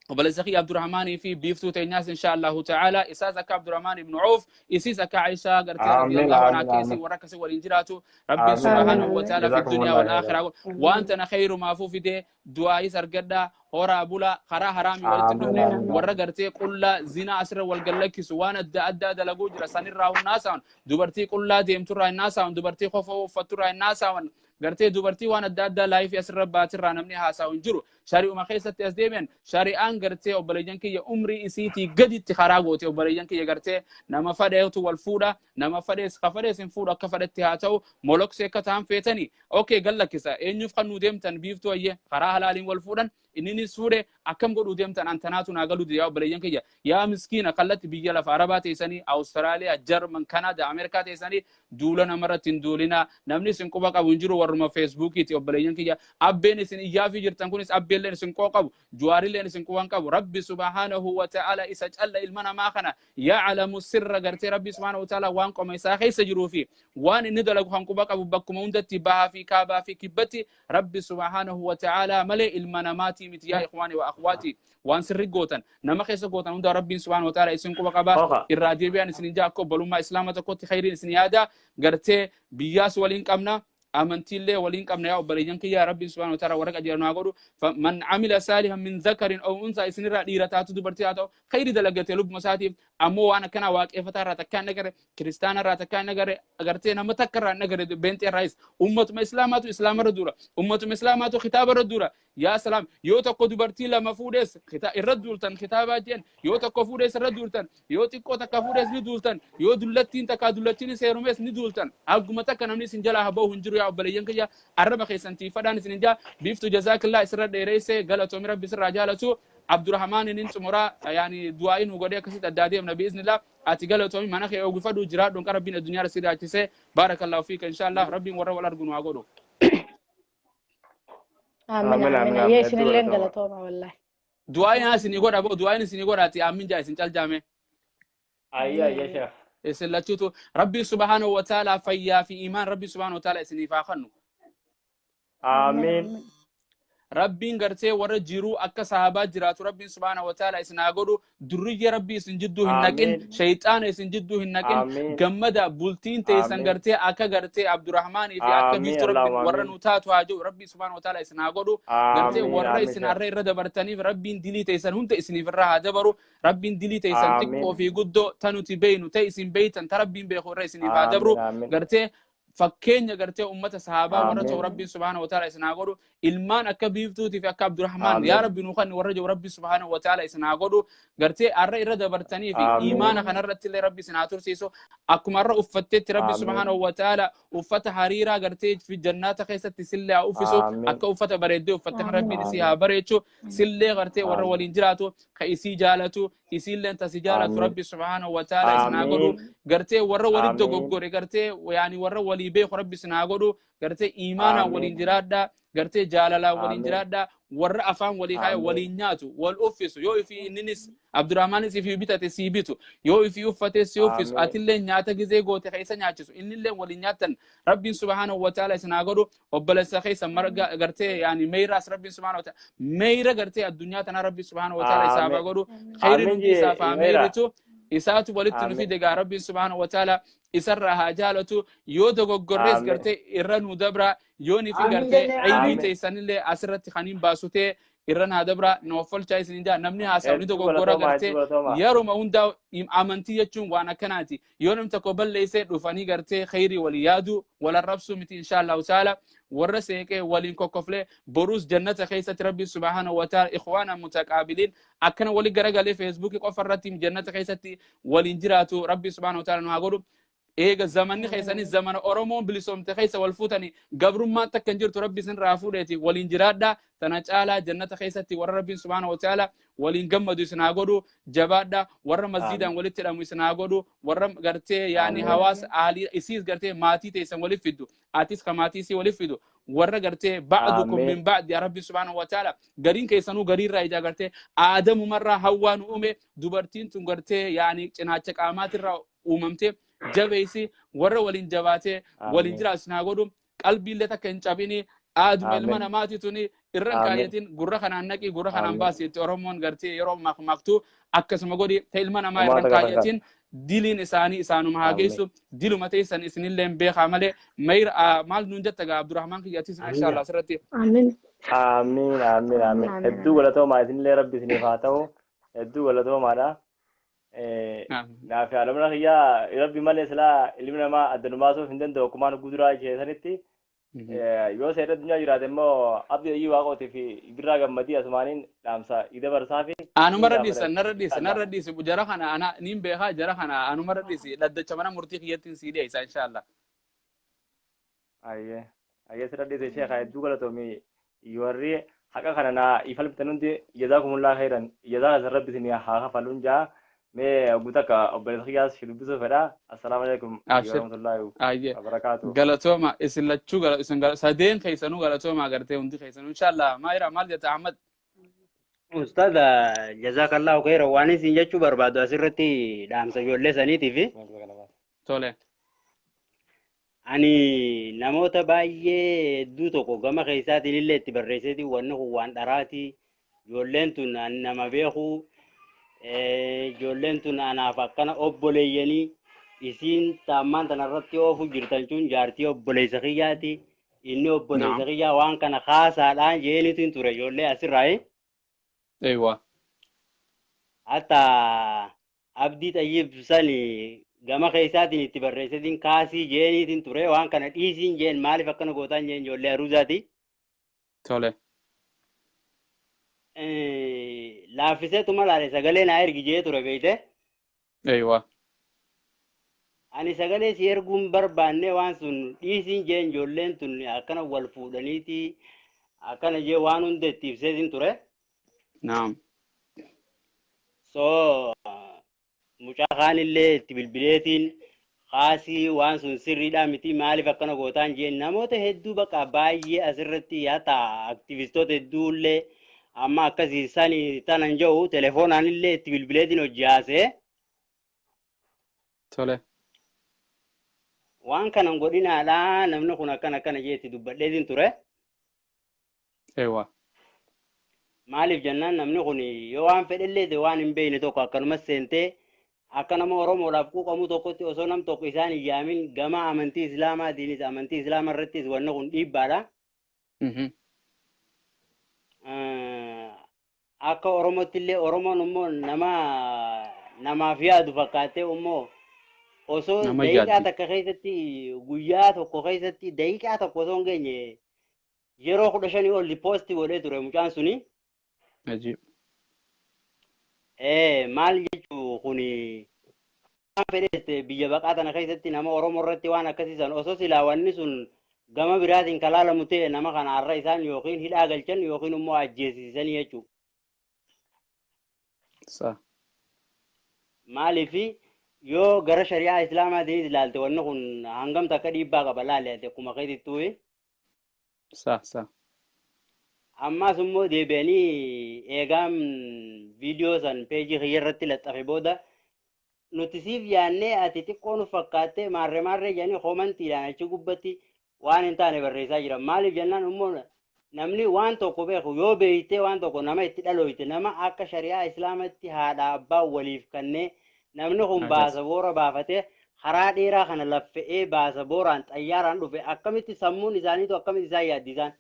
Speaker 1: وبلزخي عبد الرحمن في بيفتو تيناس إن شاء الله تعالى إساسك عبد الرحمن بن عوف إساسك عائشة غرتي رضي الله عنها كيسي وركسي والإنجراتو ربي سبحانه وتعالى في الدنيا والآخرة وأنت خير ما فو في دي دعائي سرقدا هورا بولا خرا حرامي ولتدفني ورا غرتي قلا زنا أسر والقلكس وانا أدى دلقو جرا سنرا الناس دبرتي قلا ديمترا الناس دبرتي خوفو فترا الناس gartee dubartii waan adda addaa laayifii asirra baatirraa namni haasa'u hin jiru. Shari'uma keessatti as deebi'an shari'aan gartee obboleeyyan kiyya umrii isiitii gaditti karaa goote obboleeyyan kiyya gartee nama fadheetu wal fuudha nama fadhees ka fadhees hin fuudhu akka fadhetti haa ta'u moloksee akka ta'an feetanii okee gallakkisa eenyuuf kan nuu deemtan biiftuu ayyee karaa halaaliin wal fuudhan inninis fuudhe akkam godhuu deemtan antanaatu naa galuu yaa obboleeyyan kiyya yaa miskiina kallatti biyya lafa arabaa teessanii Awustiraaliyaa Jarman Kanaadaa Ameerikaa teessanii duula namarratti hin duulinaa namni isin quba qabu hin jiru warruma feesbuukiiti obboleeyyan kiyya abbeen isin iyyaafii jirtan kunis abbeelleen isin qoo qabu juwaarilleen isin quban qabu rabbi subhaanahu wa ta'ala isa calla ilma namaa kana ya'lamu sirra gartee rabbi subhaanahu wa ta'ala waan qoma isaa keessa jiruu fi waan inni dalagu kan quba qabu bakkuma hundatti bahaa fi kaabaa fi kibbatti rabbi subhaanahu wa ta'ala malee ilma namaatii miti yaa ikhwaani wa akhwaati waan sirri gootan nama keessa gootan hunda rabbiin subhaanahu wa ta'ala isin quba qaba irraa deebi'an isin jaa akka obbolummaa islaama tokkotti khayriin isin yaada gartee biyyaas waliin qabna amantiillee waliin qabna yaa obboleeyyan kiyya rabbiin subhaanahu wa ta'ala warra qajeelaa nu haa godhu man amila saalihan min dhakarin aw unsaa isinirraa dhiira taatu dubartii haa ta'u khayri dalagatee lubbuma isaatiif ammoo waan akkanaa waaqeffataa irraa takkaa hin agarre kiristaana irraa takkaa hin agarre agartee nama takka irraa hin agarre beenxee irraayis ummatuma islaamaatu islaamarra duura ummatuma islaamaatu kitaabarra duura yaa salaam yoo tokko dubartii lama fuudhees irra duultan kitaabaa jeen yoo tokko fuudhees irra duultan yoo xiqqoo takka fuudhees ni duultan yoo dullattiin takka dullattiin seerumees ni duultan hagguma takka namni isin jalaa haba'u hin jiru yaa obboleeyyan kiyya arraba keessan tiifadhaan isin jaa biiftu jazaakillaa isirra dheereessee galatoomi rabbi isirraa jaalatu Abdurrahmaan inni xumuraa yaani du'aa'iin nu godhee akkasitti addaa deemna biiznillah ati galatoomi mana kee oogifadhu jiraadhu kan rabbiin addunyaa si daachisee baarakallahu fiika inshaallah rabbiin warra wal argu nu haa godhu.
Speaker 4: Amiin amiin ayyee isinilleen galatooma wallahi.
Speaker 1: Du'aa'iin isinii godha boo du'aa'iin isinii godhaati amiin jaa isin caljaame.
Speaker 2: Ayya ayya sheekh.
Speaker 1: Isin lachuutu rabbi subhaanahu wa ta'ala fayyaa fi iimaan rabbi subhaanahu wa ta'ala isiniif haa kennu.
Speaker 2: Amiin.
Speaker 1: Rabbiin gartee warra jiruu akka sahabaa jiraatu Rabbiin subhaanahu wa ta'ala isin haa godhu. Durriyya Rabbii isin jidduu hin naqin, shayxaana isin jidduu hin naqin. Gammada bultiin teessan gartee akka gartee Abdurrahmaanii fi akka Biiftuu Rabbiin warra nu taatu haa jiru Rabbii subhaanahu wa ta'ala isin haa godhu. Gartee warra isin har'a irra dabartaniif Rabbiin dilii teessan hunda isiniif irra haa dabaru. Rabbiin dilii teessan xiqqoo fi guddoo ta nuti beeynu ta isin beeytan ta Rabbiin beeku irra isiniif haa dabru. Gartee fakkeenya gartee ummata sahabaa warra ta'u Rabbiin subhaanahu wa ta'ala isin haa godhu. Ilmaan akka Biiftuutii fi akka Abdurrahmaan yaa Rabbi nu kan warra jiru Rabbi subhaanahu wa ta'ala isin haa godhu. Gartee har'a irra dabartanii fi imaana kanarratti illee Rabbi isin haa tursiisu. Akkuma har'a uffatteetti Rabbi subhaanahu wa ta'ala uffata hariiraa gartee fi jannaata keessatti sillee haa uffisu. Akka uffata bareeddee uffatte kan Rabbiin isii haa bareechu. Sillee gartee warra waliin jiraatu ka isii jaalatu isiilleen tasi jaalatu Rabbi subhaanahu wa ta'ala isin haa godhu. Gartee warra walitti dogoggore gartee yaani warra walii beeku Rabbi isin haa godhu. Gartee imaanaan waliin jiraadhaa, gartee jaalalaan waliin jiraadhaa, warra afaan walii kaayee waliin nyaatu, wal uffisu. Yoo ifii inninis Abdurrahmaanis ifii bitate sii bitu, yoo ifii uffate si uffisu, atillee nyaata gizee goote keessa nyaachisu, innillee waliin nyaattan Rabbiin subhaanahu wa ta'ala isin haa godhu. Obboleessa keessa marga gartee yaani meeyraas Rabbiin subhaanahu wa ta'ala meeyra gartee addunyaa tanaa Rabbiin subhaanahu wa ta'ala isaaf haa godhu. Khayriin hundi isaaf haa meeyritu. Isaatu walitti nu fide gaa Rabbiin subhaanahu wa ta'ala isarraa haa jaalatu. Yoo dogoggorrees gartee irra nu dabra, yoo ni fi gartee aybii teessanillee asirratti kaniin baasutee irra naa dabra na offolchaa isin jaa. Namni haasa'u ni dogoggora gartee yeruma hundaa amantii jechuun waan akkanaati. Yoo namni tokko balleessee dhufanii gartee khayrii walii yaadu wal arrabsuu miti inshaallahu taala. Warra seeqee waliin kokkoflee boruus jannata keessatti Rabbiin subhaanahu wa ta'ala ikhwaana mutaqaabiliin akkana wali garagalee feesbuukii qofa irratti jannata keessatti waliin jiraatu Rabbiin subhaanahu wa ta'ala nu haa godhu. Eega zamanni keessanii zamana Oromoon bilisoomte keessa wal fuutanii gabrummaan takka hin jirtu Rabbi isin irraa fuudheeti waliin jiraadhaa. Tana caalaa jannata keessatti warra Rabbiin subhaanahu wa ta'ala waliin gammadu isin haa godhu. Jabaadhaa warra masjiidaan walitti hidhamu isin haa godhu. Warra gartee yaani hawaasa aalii isiis gartee maatii teessan waliif fiddu, atis ka maatii isii waliif fiddu, warra gartee ba'dukum min ba'di yaa Rabbi subhaanahu wa ta'ala gariin keessanuu gariirraa ijaa gartee aadamumarraa hawwaa nu uume. Dubartiin tun gartee yaani cinaacha qaamaatirraa uumamte jabeessi warra waliin jabaatee waliin jiraatu isin haa godhu. Qalbiillee takka hin cabini, aaduma ilma namaati tuni irra hin kaayyatin, gurra kanaan naqi gurra kanaan baasi jetti Oromoon gartee yeroo makmaktu akkasuma godhi ta ilma namaa irra hin kaayyatin. Diliin isaanii isaanuma haa geessu, diluma teessan isinillee hin beekaa malee. Mayra maal nuun jetta gaa Abdurrahmaan kiyyatis inshaallah asirratti.
Speaker 4: Amiin.
Speaker 2: Amiin amiin amiin. Hedduu galatoomaa isinillee Rabbi isiniif haa ta'u. Hedduu galatoomaadha. Naaf yaalamna kiyyaa Rabbi malee silaa ilmi namaa adda nu baasuuf hin danda'u akkumaan guduraa isheessanitti. Yoo seera addunyaa jiraate immoo Abdii Ayyii Waaqootii fi Birraa Gammadii asumaaniin dhaamsa dabarsaa fi.
Speaker 1: Anumarra dhiisa, narra dhiisa, narra dhiisi. Jara kana ana niin beekaa, jara kana anumarra dhiisi. Dhaddacha mana murtii kiyyattiin sii dhiyeessa inshaallah.
Speaker 2: Ayyee ayyee sirra dhiise sheekha hedduu galatoomii warri haqa kana naa ifalmitan hundi jazaakumullah khairan, jazaa keessan Rabbi isinii haa kafaluun jaa. Mee guutuu akka obboleessa kiyyaas si dubbisuu fedha. Assalaamu alaikum warahmatullahi wabarakaatuh.
Speaker 1: Galatooma isin lachuu isin sadeen keessanuu galatooma gartee hundi keessanuu inshaallah. Maayira maal jetta Ahmad?
Speaker 3: Ustaadha jazaakallahu khairan waan isin jechuu barbaadu asirratti dhaamsa ijoollee saniitiif.
Speaker 1: Tole.
Speaker 3: Ani namoota baay'ee hedduu tokko gama keessaatiin illee itti barreesseeti wanni kun waan dharaati. Ijoolleen tun nama beeku. Ijoolleen tun anaaf akkana obboleeyyanii isiin taammaan tanarratti oofu jirtan tun jaartii obboleessa kiyyaati. Inni obboleessa kiyyaa waan kana kaasaadhaan jeenitu hin ture ijoollee asirraa.
Speaker 1: Eewwa.
Speaker 3: Hatta Abdii Xayyib sani gama keessaatiin itti barreesseetiin kaasii jeeniitiin ture waan kana dhiisiin jeen maaliif akkana gootaan jeen ijoollee aruuzaati.
Speaker 1: Tole.
Speaker 3: Laaffiseetuma laale sagalee naa ergi jee ture beeyte.
Speaker 1: Eewwa.
Speaker 3: Ani sagalee si erguun barbaanne waan sun dhiisiin jeen ijoolleen tun akkana wal fuudhaniiti akkana jee waan hunda itti ibseetiin ture.
Speaker 1: Naam.
Speaker 3: So mucaa kaanillee itti bilbileetiin kaasii waan sun sirriidhaa miti maaliif akkana gootaan jeen namoota hedduu bakka baay'ee asirratti yaata aktivistoota hedduullee amma akkasii sani tanan jedhu telefoonaan illee itti bilbileetiin hojii haasee.
Speaker 1: Tole.
Speaker 3: Waan kanan godhinaadhaa namni kun akkana akkana jeetti dubbadheetiin ture.
Speaker 1: Eewwa.
Speaker 3: Maaliif jennaan namni kun yoo waan fedhellee ta'e waan hin beekne tokko akkanumas seentee akka nama Oromoodhaaf quuqamu tokkotti osoo nam tokko isaan hin yaamin gama amantii Islaamaatiinis amantii Islaamaa irrattis wanni kun dhiibbaadha. Akka Oromootti illee Oromoon immoo nama namaaf yaadu fakkaattee immoo osoo daqiiqaa takka keessatti guyyaa tokko keessatti daqiiqaa tokko osoo hin geenye yeroo 15 ol poosti godhee ture mucaan suni.
Speaker 1: Ajiib.
Speaker 3: Maal jechuu kuni waan fedhes biyya baqaa tana keessatti nama Oromoo irratti waan akkasiisan osoo silaa wanni sun gama biraatiin kalaalamu ta'e nama kana har'a isaan yookiin hidhaa galchan yookiin immoo ajjeesisanii jechuudha. Maaliif yoo gara shari'aa Islaamaatiin ilaalte wanni kun hangam takka dhiibbaa qaba laale akkuma keetittuu.
Speaker 1: Sa.
Speaker 3: Ammas immoo deebi'anii eegaan viidiyoo san peejii kiyya irratti laxxafe booda nuti siif yaannee ati xiqqoo nu fakkaattee maarree maarree jedhanii koomantiidhaan achi gubbatti waan hin taane barreessaa jiran. Maaliif jennaan immoo namni waan tokko beeku yoo beeytee waan tokko nama itti dhalooyte nama akka shari'aa Islaamatti haadha abbaa waliif kennee namni kun baasa boora baafatee karaa dheeraa kana laffe'ee baasa booraan xayyaaraan dhufe akkamitti sammuun isaaniitu akkamitti isaan yaaddisaan.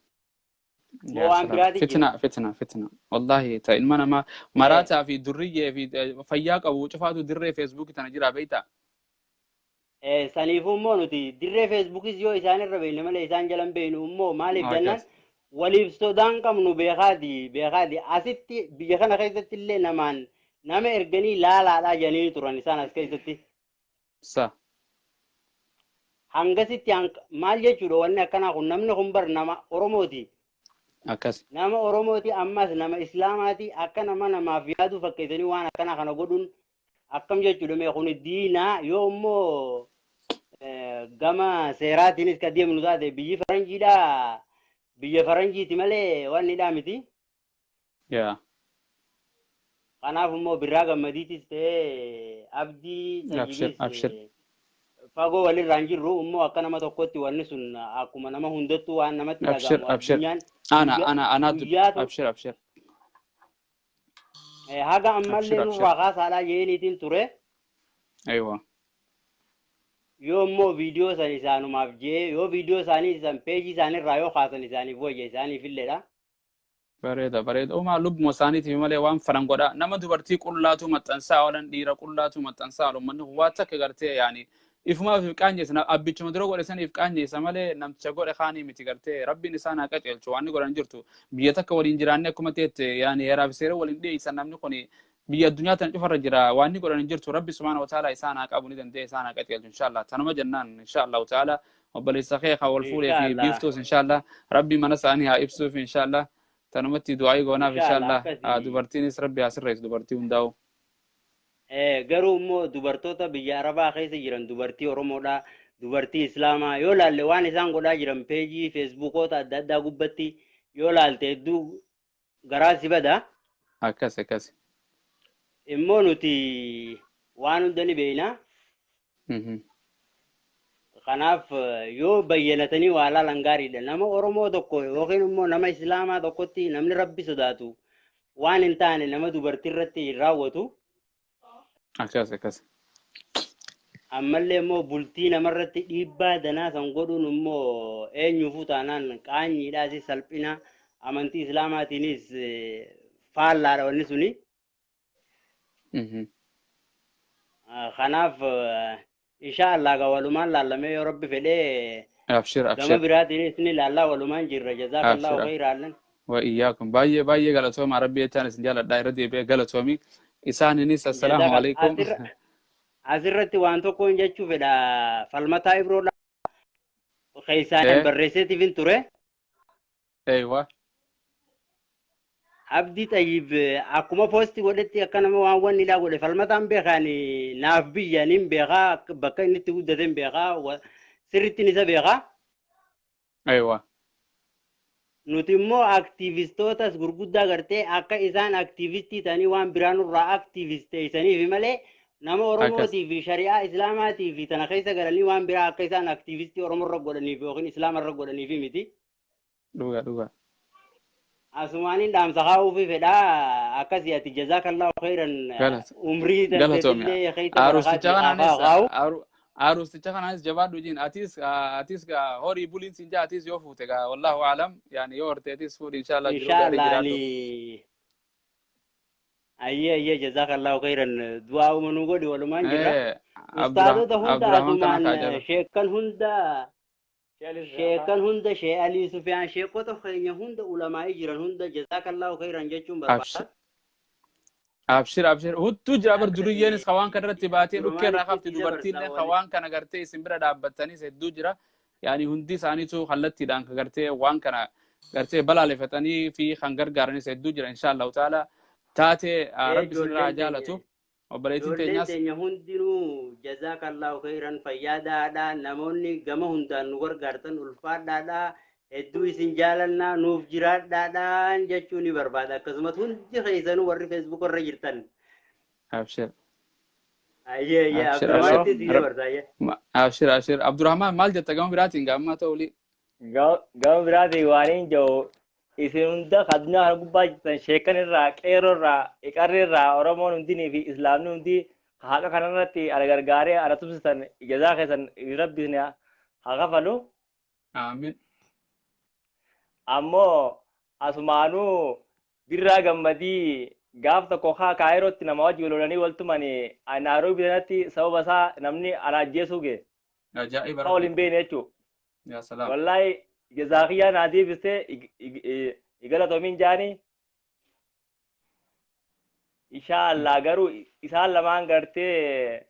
Speaker 1: Fitna fitna fitna wallahi ta ilma namaa maraataa fi durriyyee fi fayyaa qabu cufaatu dirree feesbuukii tana jira beektaa.
Speaker 3: Saniifuu immoo nuti dirree feesbuukis yoo isaan irra beekne malee isaan jalan beeknu immoo maaliif jennaan waliif sodaan qabnu beekaati beekaati asitti biyya kana keessatti illee namaan nama erganii laalaadhaa jedhanii turan isaan as keessatti.
Speaker 1: Sa.
Speaker 3: Hangasitti maal jechuudha wanni akkanaa kun namni kun bar nama Oromooti.
Speaker 1: Akkas.
Speaker 3: Nama Oromooti ammas nama Islaamaati akka nama namaaf yaadu fakkeessanii waan akkanaa kana godhuun akkam jechuudha mee kun diinaa yoo immoo gama seeraatiinis ka deemnu taate biyyi faranjiidhaa biyya faranjiiti malee wanni dhaa miti.
Speaker 1: Yaa.
Speaker 3: Kanaaf immoo Birraa Gammadiitis ta'ee Abdii
Speaker 1: Abshir.
Speaker 3: Fagoo walirraa hin jirru immoo akka nama tokkotti wanni sun akkuma nama hundattuu waan namatti
Speaker 1: dhagahamu. Abshir abshir. Ana ana ana abshir abshir.
Speaker 3: Haga ammallee nurraa kaasaadhaa jeeniitiin ture.
Speaker 1: Aywa.
Speaker 3: Yoo immoo viidiyoo san isaanumaaf jee yoo viidiyoo isaanii san peejii isaaniirraa yoo kaasan isaaniif wayya isaaniif illeedha.
Speaker 1: Bareeda bareeda. Uumaa lubbuma isaaniitiif malee waan falan godha. Nama dubartii qullaatu maxxansaa oolan dhiira qullaatu maxxansaa oolan manni waa takka gartee yaani ifumaaf if qaanyeessa abbichuma dura godhe saniif qaanyeessa malee namticha godhe kaanii miti gartee rabbiin isaan haa qajeelchu waan inni godhan jirtu biyya takka waliin jiraanne akkuma ta'etti yaani heeraa fi seera waliin dhiyeessan namni kun biyya addunyaa tana cufarra jira waan inni godhan jirtu rabbi subhaana wa ta'ala isaan haa qabu ni danda'e isaan haa qajeelchu inshallah tanuma jennaan inshallah ta'ala obboleessa kee haa wal fuudhee fi biiftuus inshallah rabbi mana isaanii haa ibsuuf inshallah tanumatti du'aayii goonaaf inshallah dubartiinis rabbi haa sirreessu dubartii hundaa'u.
Speaker 3: Garuu immoo dubartoota biyya Arabaa keessa jiran dubartii Oromoodhaa dubartii Islaamaa yoo laalle waan isaan godhaa jiran peejii feesbuukoota adda addaa gubbatti yoo laalte hedduu garaa si bada.
Speaker 1: Akkas akkas.
Speaker 3: Immoo nuti waan hunda ni beekna. Kanaaf yoo bayyanatanii waa laalan gaariidha. Nama Oromoo tokko yookiin immoo nama Islaamaa tokkotti namni rabbi sodaatu waan hin taane nama dubartii irratti hin raawwatu.
Speaker 1: Akkas akkas.
Speaker 3: Ammallee immoo bultii namarratti dhiibbaa danaa san godhuun immoo eenyuufuu taanaan qaanyiidhaas salphina amantii Islaamaatiinis faallaadha wanni suni. Kanaaf insha Allah gaa walumaan laallamee yoo rabbi fedhee
Speaker 1: Abshir abshir.
Speaker 3: Gama biraatiinis ni laallaa walumaan jirra jazaakallahu khayran.
Speaker 1: Wa iyyakum baay'ee baay'ee galatooma rabbi jechaan isin jaaladha irra deebi'ee galatoomi. Isaaniinis assalaamu alaikum.
Speaker 3: Asirratti waan tokkoon jechuu fedha falmataa Ibroodha. Keessaan barreesseetiif hin ture.
Speaker 1: Eeywa.
Speaker 3: Abdii Xayyib akkuma poosti godhetti akka nama waan wanni ilaa godhe falmataan beekaan naaf biyya niin beekaa bakka inni itti guddate hin beekaa sirrittiin isa beekaa.
Speaker 1: Eeywa.
Speaker 3: Nuti immoo aktiivistootas gurguddaa gartee akka isaan aktiivistii ta'anii waan biraa nurraa aktiivisteessaniif malee nama Oromootii fi shari'aa Islaamaatii fi tana keessa galanii waan biraa akka isaan aktiivistii Oromoo irra godhaniif yookiin Islaama irra godhaniif miti.
Speaker 1: Dhugaa dhugaa.
Speaker 3: Asumaaniin dhaamsa kaa'uufi fedhaa akkasii ati jazaakallahu khayran umrii dandeettillee keessa
Speaker 1: barakaa. Aruusticha kanaanis jabaadhu jiin atis horii buliin siin jaa atis yoo fuute gaa wallahu aalam yaani yoo horte atis fuudhi inshallah
Speaker 3: jiruu gaarii jiraadhu. Ayyee ayyee jazaakallahu khayran du'aa uummanuu godhi walumaan jira. Ustaadota hunda asumaan sheekkan hunda sheekan hunda shee Alii Sufiyaan sheekota keenya hunda ulamaa'ii jiran hunda jazaakallahu khayran jechuun barbaada.
Speaker 1: Abshir abshir huttuu jira bar duriyyeenis hawaan kana irratti baatee dhukkee irraa hafti dubartiillee hawaan kana gartee isin bira dhaabbattanis hedduu jira. Yaani hundi isaaniitu kallattiidhaan kan gartee waan kana gartee balaaleffatanii fi kan gargaaranis hedduu jira inshaallahu taala taatee rabbi isinirraa jaalatu. Obboleettiin teenyaas
Speaker 3: teenya hundinuu jazaakallahu khayran fayyaadaadha namoonni gama hundaan nu gargaartan ulfaadhaadha hedduu isin jaalannaa nuuf jiraadhaadhaan jechuu ni barbaada akkasumas hundi keessanuu warri feesbuuk irra jirtan.
Speaker 1: Abshir.
Speaker 3: Ayyee ayyee Abdurrahmaanitti si dabarsa ayyee.
Speaker 1: Abshir abshir Abdurrahmaan maal jetta gama biraatiin gaammaa ta'uuli.
Speaker 2: Gama biraatiin waan hin jiru isin hunda addunyaa kana gubbaa jirtan sheekan irraa qeerroo irraa iqarri irraa Oromoon hundinii fi Islaamni hundi haqa kanarratti ala gargaaree ala tumsitan jazaa keessan rabbi isin haa kafalu.
Speaker 1: Amiin.
Speaker 2: Ammoo asumaanuu birraa gammadii gaaf tokko haa Kaayirootti nama wajji lolanii waltumanii Naayiroobii sanatti sababa isaa namni ala ajjeesuu ga'e.
Speaker 1: Ajaa'iba.
Speaker 2: Haa waliin beekne jechuudha.
Speaker 1: Yaa salaam.
Speaker 2: Wallaahi jazaakiyyaa naa deebistee galatoomiin jaanii. Inshaallah garuu isaan lamaan gartee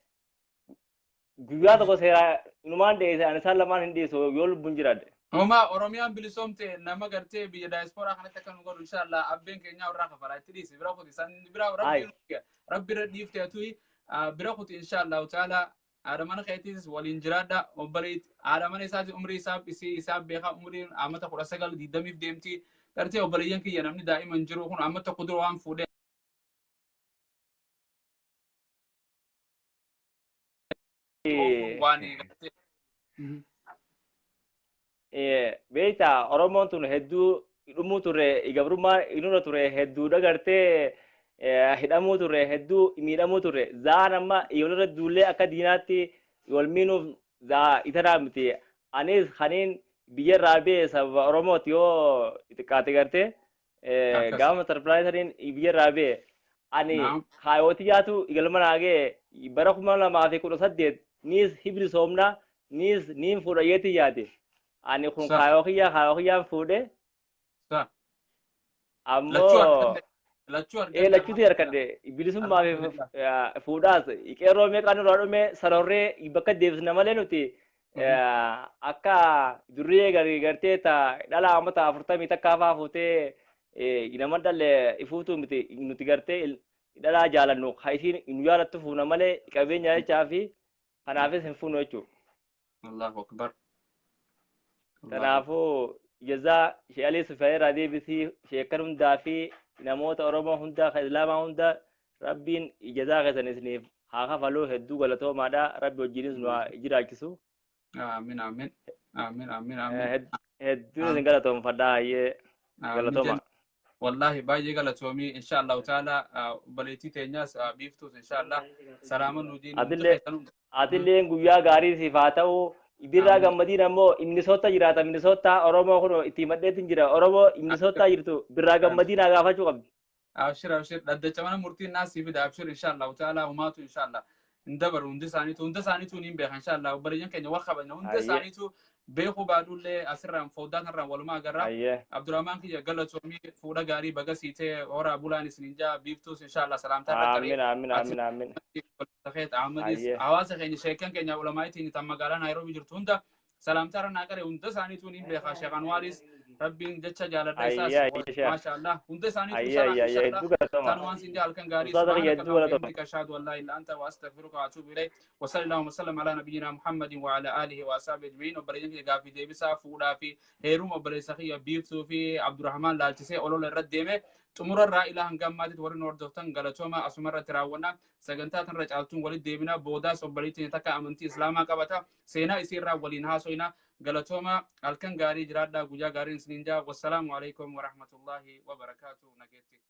Speaker 2: guyyaa tokko seeraa inumaan dheesse ani isaan lamaan hin dheessu yoo lubbuun jiraadhe.
Speaker 1: Homa Oromiyaan bilisoomte nama gartee biyya daayispooraa kanatti akka nu godhu inshaallah abbeen keenyaa irraa kafalaa itti dhiisi bira kuti san bira rabbi irra dhiifte atuyi bira kuti inshaallah taala haadha mana keetiis waliin jiraadha obboleetti haadha mana isaati umrii isaa isii isaa beekaa umriin amata 19 20 deemti gartee obboleeyyan kiyya namni daa'iman jiru kun amma tokko dura waan fuudhee waan gartee.
Speaker 2: Beektaa Oromoon tun hedduu hidhamuu ture gabrummaa inurra ture hedduudha gartee hidhamuu ture hedduu miidhamuu ture zaan amma walirra duullee akka diinaatti wal miinuuf zaa itanaa miti anis kaniin biyya irraa ba'e sababa Oromooti yoo xiqqaate gartee gaafa sarpiraayii saniin biyya irraa ba'e ani kaayootii yaatu galma naagee bara 2018 niis hibri soomna niis niin fuudhayyeetii yaade. Ani kun kaayoo kiyyaan fuudhe. Ammoo lachuutu harkadhe bilisummaa fi fuudhaas qeerroo meeqaan irraa dhume sarorree bakka deebisna malee nuti akka durree gartee ta dhala amata 40 takkaa faa fuutee nama dhalle ifuutu miti nuti gartee dhalaa jaalannu haa isiin nu jaalattu fuuna malee qabeenya jechaa fi kanaafis hin fuunu jechuudha.
Speaker 1: Allahu akbar.
Speaker 2: Kanaafuu jazaa Shee Alii Sufiyaan irraa deebisii sheekan hundaa fi namoota Oromoo hundaa kan Islaamaa hunda rabbiin jazaa keessan isiniif haa kafaluu hedduu galatoomaadha. Rabbi wajjinis nu haa jiraachisu.
Speaker 1: Amiin amiin. Amiin amiin amiin.
Speaker 2: Hedduu isin galatoomfadhaa hayyee galatooma.
Speaker 1: Wallahi baay'ee galatoomii inshaallahu taala obboleettii teenyaas biiftuus inshaallah salaama nuujiin.
Speaker 2: Atilleen guyyaa gaarii siif haa ta'u. Birraa gammadiin ammoo Minnesota jiraata. Minnesota Oromoo kun itti madheetiin jira. Oromoo Minnesota jirtu birraa gammadiin haa gaafachuu qabdi.
Speaker 1: Abshir abshir dhaddacha mana murtiin naasii fida abshir inshaallahu taala humaatu inshaallah hin dabaru hundi isaaniitu niin beeka inshaallah obboleeyyan keenya wal kabajna hundi isaaniitu beekuu baadhullee asirraan foddaa kanarraan walumaa agarra. Abdurrahmaan kiyya galatoomii fuudha gaarii baga siitee horaa bulaan isinin jaa biiftuus inshaallah salaamtaa irra
Speaker 2: qaree. Amiin amiin amiin amiin.
Speaker 1: Ahmadis hawaasa keenya sheekan keenya ulamaa'itiin tan magaalaa Naayiroobii jirtu hunda salaamtaa irra naa qaree hunda isaaniitu niin beeka Sheekh Anwaaris rabbiin jecha jaaladha isaas maashaallah hunda isaaniitu salaam inshaallah tanumaan sin jaal kan gaarii subhaanaka allahumma bihamdika ashhadu an laa ilaaha illa anta wa astaghfiruka wa atuubu ilayk wa sallallahu wa sallam ala nabiyyina Muhammadin wa ala alihi wa ashabihi ajma'in. Obboleeyyan kiyya gaaffii deebisaa fuudhaa fi heeruma obboleessa kiyya biiftuu fi Abdurrahmaan laalchisee olola irra deeme xumura irraa ilaa hanga ammaatitti warri nu hordoftan galatooma asuma irratti raawwanna sagantaa tanarra caaltuun walitti deebina boodaas obboleettiin takka amantii islaamaa qabata seenaa isii irraa waliin haasoyna. Galatooma, halkan gaarii jiraadhaa, guyyaa gaariin isiniin jaa. Wassalaamu alaikum warahmatullaahi wabarakaatu. Nageetti.